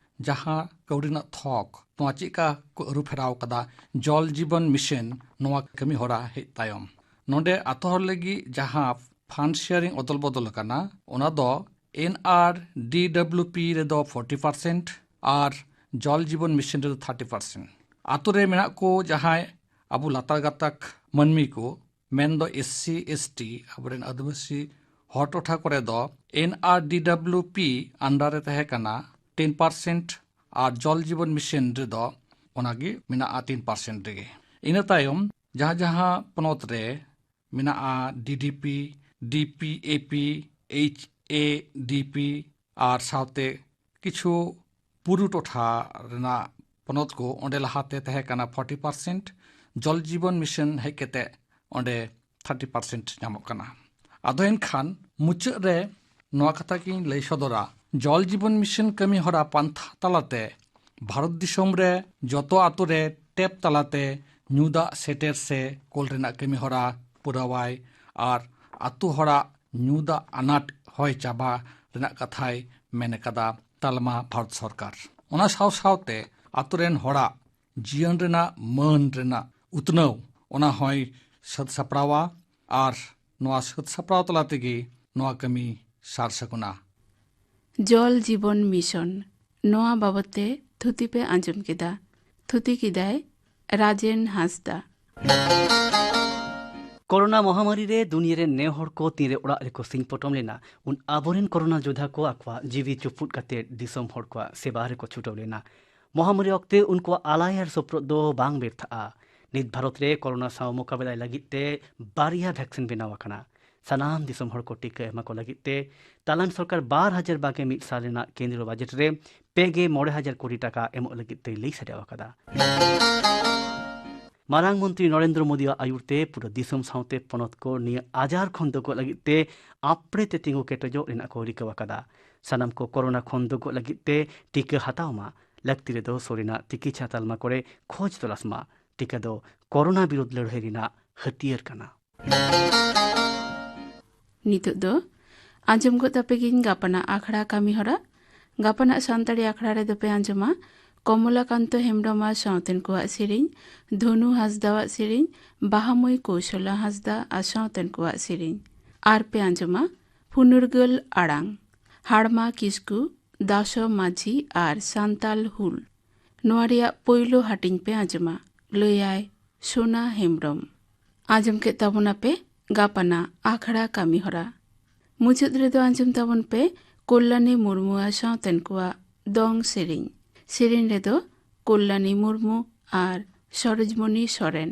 ᱡᱟᱦᱟᱸ ᱠᱟᱹᱣᱰᱤ ᱨᱮᱱᱟᱜ ᱛᱷᱚᱠ, ᱱᱚᱣᱟ ᱪᱮᱫ ᱞᱮᱠᱟ ᱠᱚ ᱟᱹᱨᱩ ᱯᱷᱮᱨᱟᱣ ᱠᱟᱫᱟ ᱡᱚᱞ ᱡᱤᱵᱚᱱ ᱢᱤᱥᱚᱱ ᱱᱚᱣᱟ ᱠᱟᱹᱢᱤ ᱦᱚᱨᱟ ᱦᱮᱡ ᱛᱟᱭᱚᱢ᱾ ᱱᱚᱰᱮ ᱟᱛᱳ ᱦᱚᱲ ᱞᱟᱹᱜᱤᱫ ᱡᱟᱦᱟᱸ ᱯᱷᱟᱱᱰ ᱥᱮᱭᱟᱨᱤᱝ ᱚᱫᱚᱞ ᱵᱚᱫᱚᱞ ᱟᱠᱟᱱᱟ, ᱚᱱᱟ ᱫᱚ ᱮᱱ ᱟᱨ ᱰᱤ ᱰᱟᱵᱞᱤᱭᱩ ᱯᱤ ᱨᱮᱫᱚ ᱯᱷᱳᱨᱴᱤ ᱯᱟᱨᱥᱮᱱᱴ ᱟᱨ ᱡᱚᱞ ᱡᱤᱵᱚᱱ ᱢᱤᱥᱚᱱ ᱨᱮᱫᱚ ᱛᱷᱟᱨᱴᱤ ᱯᱟᱨᱥᱮᱱᱴ᱾ ᱟᱛᱳ ᱨᱮ ᱢᱮᱱᱟᱜ ᱠᱚ ᱡᱟᱦᱟᱸᱭ ᱟᱵᱚ ᱞᱟᱛᱟᱨ ᱜᱟᱛᱟᱠ ᱢᱟᱹᱱᱢᱤ ᱠᱚ, ᱢᱮᱱᱫᱚ ᱮᱥ ᱥᱤ, ᱮᱥ ᱴᱤ, ᱟᱵᱚᱨᱮᱱ ᱟᱹᱫᱤᱵᱟᱹᱥᱤ ᱦᱚᱲ ᱴᱚᱴᱷᱟ ᱠᱚᱨᱮ ᱫᱚ ᱮᱱ ᱟᱨ ᱰᱤ ᱰᱟᱵᱞᱤᱭᱩ ᱯᱤ under ᱨᱮ ᱛᱟᱦᱮᱸ ᱠᱟᱱᱟ ᱴᱮᱱ ᱯᱟᱨᱥᱮᱱᱴ ᱟᱨ ᱡᱚᱞ ᱡᱤᱵᱚᱱ ᱢᱤᱥᱚᱱ ᱨᱮᱫᱚ ᱚᱱᱟᱜᱮ ᱢᱮᱱᱟᱜᱼᱟ ᱴᱮᱱ ᱯᱟᱨᱥᱮᱱᱴ ᱨᱮᱜᱮ᱾ ᱤᱱᱟᱹ ᱛᱟᱭᱚᱢ ᱡᱟᱦᱟᱸ ᱡᱟᱦᱟᱸ ᱯᱚᱱᱚᱛ ᱨᱮ ᱢᱮᱱᱟᱜᱼᱟ D D P, D P A P, H A D P ᱟᱨ ᱥᱟᱶᱛᱮ ᱠᱤᱪᱷᱩ ᱵᱩᱨᱩ ᱴᱚᱴᱷᱟ ᱨᱮᱱᱟᱜ ᱯᱚᱱᱚᱛ ᱠᱚ, ᱚᱸᱰᱮ ᱞᱟᱦᱟᱛᱮ ᱛᱟᱦᱮᱸ ᱠᱟᱱᱟ ᱯᱷᱳᱨᱴᱤ ᱯᱟᱨᱥᱮᱱᱴ, ᱡᱚᱞ ᱡᱤᱵᱚᱱ ᱢᱤᱥᱚᱱ ᱦᱮᱡ ᱠᱟᱛᱮ ᱚᱸᱰᱮ ᱛᱷᱟᱨᱴᱤ ᱯᱟᱨᱥᱮᱱᱴ ᱧᱟᱢᱚᱜ ᱠᱟᱱᱟ᱾ ᱟᱫᱚ ᱮᱱᱠᱷᱟᱱ ᱢᱩᱪᱟᱹᱫ ᱨᱮ ᱱᱚᱣᱟ ᱠᱟᱛᱷᱟ ᱜᱤᱧ ᱞᱟᱹᱭ ᱥᱚᱫᱚᱨᱟ, ᱡᱚᱞ ᱡᱤᱵᱚᱱ ᱢᱤᱥᱚᱱ ᱠᱟᱹᱢᱤ ᱦᱚᱨᱟ ᱯᱟᱱᱛᱷᱟ ᱛᱟᱞᱟᱛᱮ ᱵᱷᱟᱨᱚᱛ ᱫᱤᱥᱚᱢ ᱨᱮ ᱡᱚᱛᱚ ᱟᱛᱳ ᱨᱮ ᱴᱮᱯ ᱛᱟᱞᱟᱛᱮ ᱧᱩ ᱫᱟᱜ ᱥᱮᱴᱮᱨ ᱥᱮ ᱠᱳᱞ ᱨᱮᱱᱟᱜ ᱠᱟᱹᱢᱤ ᱦᱚᱨᱟ ᱯᱩᱨᱟᱹᱣᱟᱭ ᱟᱨ ᱟᱛᱳ ᱦᱚᱲᱟᱜ ᱧᱩ ᱫᱟᱜ ᱟᱱᱟᱴ ᱦᱚᱭ ᱪᱟᱵᱟ ᱨᱮᱱᱟᱜ ᱠᱟᱛᱷᱟᱭ ᱢᱮᱱ ᱟᱠᱟᱫᱟ ᱛᱟᱞᱢᱟ ᱵᱷᱟᱨᱚᱛ ᱥᱚᱨᱠᱟᱨ᱾ ᱚᱱᱟ ᱥᱟᱶ ᱥᱟᱶᱛᱮ ᱟᱛᱳ ᱨᱮᱱ ᱦᱚᱲᱟᱜ ᱡᱤᱭᱚᱱ ᱨᱮᱱᱟᱜ ᱢᱟᱹᱱ ᱨᱮᱱᱟᱜ ᱩᱛᱱᱟᱹᱣ, ᱚᱱᱟ ᱦᱚᱸᱭ ᱥᱟᱹᱛ ᱥᱟᱯᱲᱟᱣᱟ ᱟᱨ ᱱᱚᱣᱟ ᱥᱟᱹᱛ ᱥᱟᱯᱲᱟᱣ ᱛᱟᱞᱟ ᱛᱮᱜᱮ ᱱᱚᱣᱟ ᱠᱟᱹᱢᱤ ᱥᱟᱨ ᱥᱟᱹᱜᱩᱱᱟ᱾ ᱡᱚᱞ ᱡᱤᱵᱚᱱ ᱢᱤᱥᱚᱱ, ᱱᱚᱣᱟ ᱵᱟᱵᱚᱛ ᱛᱮ ᱛᱷᱩᱛᱤ ᱯᱮ ᱟᱸᱡᱚᱢ ᱠᱮᱫᱟ᱾ ᱛᱷᱩᱛᱤ ᱠᱮᱫᱟᱭ ᱨᱟᱡᱮᱱ ᱦᱟᱸᱥᱫᱟ᱾ ᱠᱳᱨᱳᱱᱟ ᱢᱚᱦᱟᱢᱟᱨᱤ ᱨᱮ ᱫᱩᱱᱤᱭᱟᱹ ᱨᱮᱱ ᱱᱮ ᱦᱚᱲ ᱠᱚ ᱛᱤᱱᱨᱮ ᱚᱲᱟᱜ ᱨᱮᱠᱚ ᱥᱤᱧ ᱯᱚᱴᱚᱢ ᱞᱮᱱᱟ, ᱩᱱ ᱟᱵᱚᱨᱮᱱ ᱠᱳᱨᱳᱱᱟ ᱡᱳᱫᱷᱟ ᱠᱚ ᱟᱠᱚᱣᱟᱜ ᱡᱤᱣᱤ ᱪᱩᱯᱩᱫ ᱠᱟᱛᱮ ᱫᱤᱥᱚᱢ ᱦᱚᱲ ᱠᱚᱣᱟᱜ ᱥᱮᱵᱟ ᱨᱮᱠᱚ ᱪᱷᱩᱴᱟᱹᱣ ᱞᱮᱱᱟ᱾ ᱢᱚᱦᱟᱢᱟᱨᱤ ᱚᱠᱛᱮ ᱩᱱᱠᱩᱣᱟᱜ ᱟᱞᱟᱭ ᱟᱨ ᱥᱚᱯᱨᱚᱫ ᱫᱚ ᱵᱟᱝ ᱵᱮᱨᱛᱷᱟᱜᱼᱟ᱾ ᱱᱤᱛ ᱵᱷᱟᱨᱚᱛ ᱨᱮ ᱠᱳᱨᱳᱱᱟ ᱥᱟᱶ ᱢᱳᱠᱟᱵᱮᱞᱟᱭ ᱞᱟᱹᱜᱤᱫ ᱛᱮ ᱵᱟᱨᱭᱟ ᱵᱷᱮᱠᱥᱤᱱ ᱵᱮᱱᱟᱣ ᱟᱠᱟᱱᱟ᱾ ᱥᱟᱱᱟᱢ ᱫᱤᱥᱚᱢ ᱦᱚᱲ ᱠᱚ ᱴᱤᱠᱟᱹ ᱮᱢᱟ ᱠᱚ ᱞᱟᱹᱜᱤᱫ ᱛᱮ ᱛᱟᱞᱟᱱ ᱥᱚᱨᱠᱟᱨ ᱵᱟᱨ ᱦᱟᱡᱟᱨ ᱵᱟᱜᱮ ᱢᱤᱫ ᱥᱟᱞ ᱨᱮᱱᱟᱜ ᱠᱮᱱᱫᱨᱤᱭᱚ ᱵᱟᱡᱮᱴ ᱨᱮ ᱯᱮ ᱜᱮ ᱢᱚᱬᱮ ᱦᱟᱡᱟᱨ ᱠᱳᱴᱤ ᱴᱟᱠᱟ ᱮᱢᱚᱜ ᱞᱟᱹᱜᱤᱫ ᱛᱮᱭ ᱞᱟᱹᱭ ᱥᱟᱰᱮ ᱟᱠᱟᱫᱟ᱾ ᱢᱟᱨᱟᱝ ᱢᱚᱱᱛᱨᱤ ᱱᱚᱨᱮᱱᱫᱨᱚ ᱢᱳᱫᱤᱭᱟᱜ ᱟᱭᱩᱨ ᱛᱮ ᱯᱩᱨᱟᱹ ᱫᱤᱥᱚᱢ ᱥᱟᱶᱛᱮ ᱯᱚᱱᱚᱛ ᱠᱚ ᱱᱤᱭᱟᱹ ᱟᱡᱟᱨ ᱠᱷᱚᱱ ᱫᱚᱜᱚᱜ ᱞᱟᱹᱜᱤᱫ ᱛᱮ ᱟᱯᱲᱮ ᱛᱮ ᱛᱤᱸᱜᱩ ᱠᱮᱴᱮᱡᱚᱜ ᱨᱮᱱᱟᱜ ᱠᱚ ᱨᱤᱠᱟᱹ ᱟᱠᱟᱫᱟ᱾ ᱥᱟᱱᱟᱢ ᱠᱚ ᱠᱳᱨᱳᱱᱟ ᱠᱷᱚᱱ ᱫᱚᱜᱚᱜ ᱞᱟᱹᱜᱤᱫ ᱛᱮ ᱴᱤᱠᱟᱹ ᱦᱟᱛᱟᱣ ᱢᱟ, ᱞᱟᱹᱠᱛᱤ ᱨᱮᱫᱚ ᱥᱩᱨ ᱨᱮᱱᱟᱜ ᱛᱤᱠᱤᱪᱷᱟ ᱛᱟᱞᱢᱟ ᱠᱚᱨᱮ ᱠᱷᱚᱡᱽ ᱛᱚᱞᱟᱥ ᱢᱟ᱾ ᱴᱤᱠᱟᱹ ᱫᱚ ᱠᱳᱨᱳᱱᱟ ᱵᱤᱨᱩᱫᱷ ᱞᱟᱹᱲᱦᱟᱹᱭ ᱨᱮᱱᱟᱜ ᱦᱟᱹᱛᱭᱟᱹᱨ ᱠᱟᱱᱟ᱾ ᱱᱤᱛᱚᱜ ᱫᱚ ᱟᱸᱡᱚᱢ ᱜᱚᱫ ᱟᱯᱮ ᱜᱤᱧ ᱜᱟᱯᱟᱱᱟᱜ ᱟᱠᱷᱲᱟ ᱠᱟᱹᱢᱤ ᱦᱚᱨᱟ᱾ ᱜᱟᱯᱟᱱᱟᱜ ᱥᱟᱱᱛᱟᱲᱤ ᱟᱠᱷᱲᱟ ᱨᱮᱫᱚ ᱯᱮ ᱟᱸᱡᱚᱢᱟ ᱠᱚᱢᱚᱞᱟᱠᱟᱱᱛᱚ ᱦᱮᱢᱵᱽᱨᱚᱢ ᱟᱨ ᱥᱟᱶᱛᱮᱱ ᱠᱚᱣᱟᱜ ᱥᱮᱨᱮᱧ, ᱫᱷᱚᱱᱩ ᱦᱟᱸᱥᱫᱟᱣᱟᱜ ᱥᱮᱨᱮᱧ, ᱵᱟᱦᱟᱢᱟᱹᱭ ᱠᱳᱥᱚᱞᱟ ᱦᱟᱸᱥᱫᱟ ᱟᱨ ᱥᱟᱶᱛᱮᱱ ᱠᱚᱣᱟᱜ ᱥᱮᱨᱮᱧ᱾ ᱟᱨ ᱯᱮ ᱟᱸᱡᱚᱢᱟ ᱯᱷᱩᱱᱩᱨᱜᱟᱹᱞ ᱟᱲᱟᱝ, ᱦᱟᱲᱢᱟ ᱠᱤᱥᱠᱩ, ᱫᱟᱥᱚ ᱢᱟᱹᱡᱷᱤ ᱟᱨ ᱥᱟᱱᱛᱟᱞ ᱦᱩᱞ᱾ ᱱᱚᱣᱟ ᱨᱮᱭᱟᱜ ᱯᱳᱭᱞᱳ ᱦᱟᱹᱴᱤᱧ ᱯᱮ ᱟᱸᱡᱚᱢᱟ, ᱞᱟᱹᱭᱟᱭ ᱥᱳᱱᱟ ᱦᱮᱢᱵᱽᱨᱚᱢ᱾ ᱟᱸᱡᱚᱢ ᱠᱮᱫ ᱛᱟᱵᱚᱱᱟᱯᱮ ᱜᱟᱯᱟᱱᱟ ᱟᱠᱷᱲᱟ ᱠᱟᱹᱢᱤ ᱦᱚᱨᱟ᱾ ᱢᱩᱪᱟᱹᱫ ᱨᱮᱫᱚ ᱟᱸᱡᱚᱢ ᱛᱟᱵᱚᱱ ᱯᱮ ᱠᱚᱞᱞᱟᱱᱤ ᱢᱩᱨᱢᱩ ᱟᱨ ᱥᱟᱶᱛᱮᱱ ᱠᱚᱣᱟᱜ ᱫᱚᱝ ᱥᱮᱨᱮᱧ᱾ ᱥᱮᱨᱮᱧ ᱨᱮᱫᱚ ᱠᱚᱞᱞᱟᱱᱤ ᱢᱩᱨᱢᱩ ᱟᱨ ᱥᱚᱨᱳᱡᱽᱢᱚᱱᱤ ᱥᱚᱨᱮᱱ᱾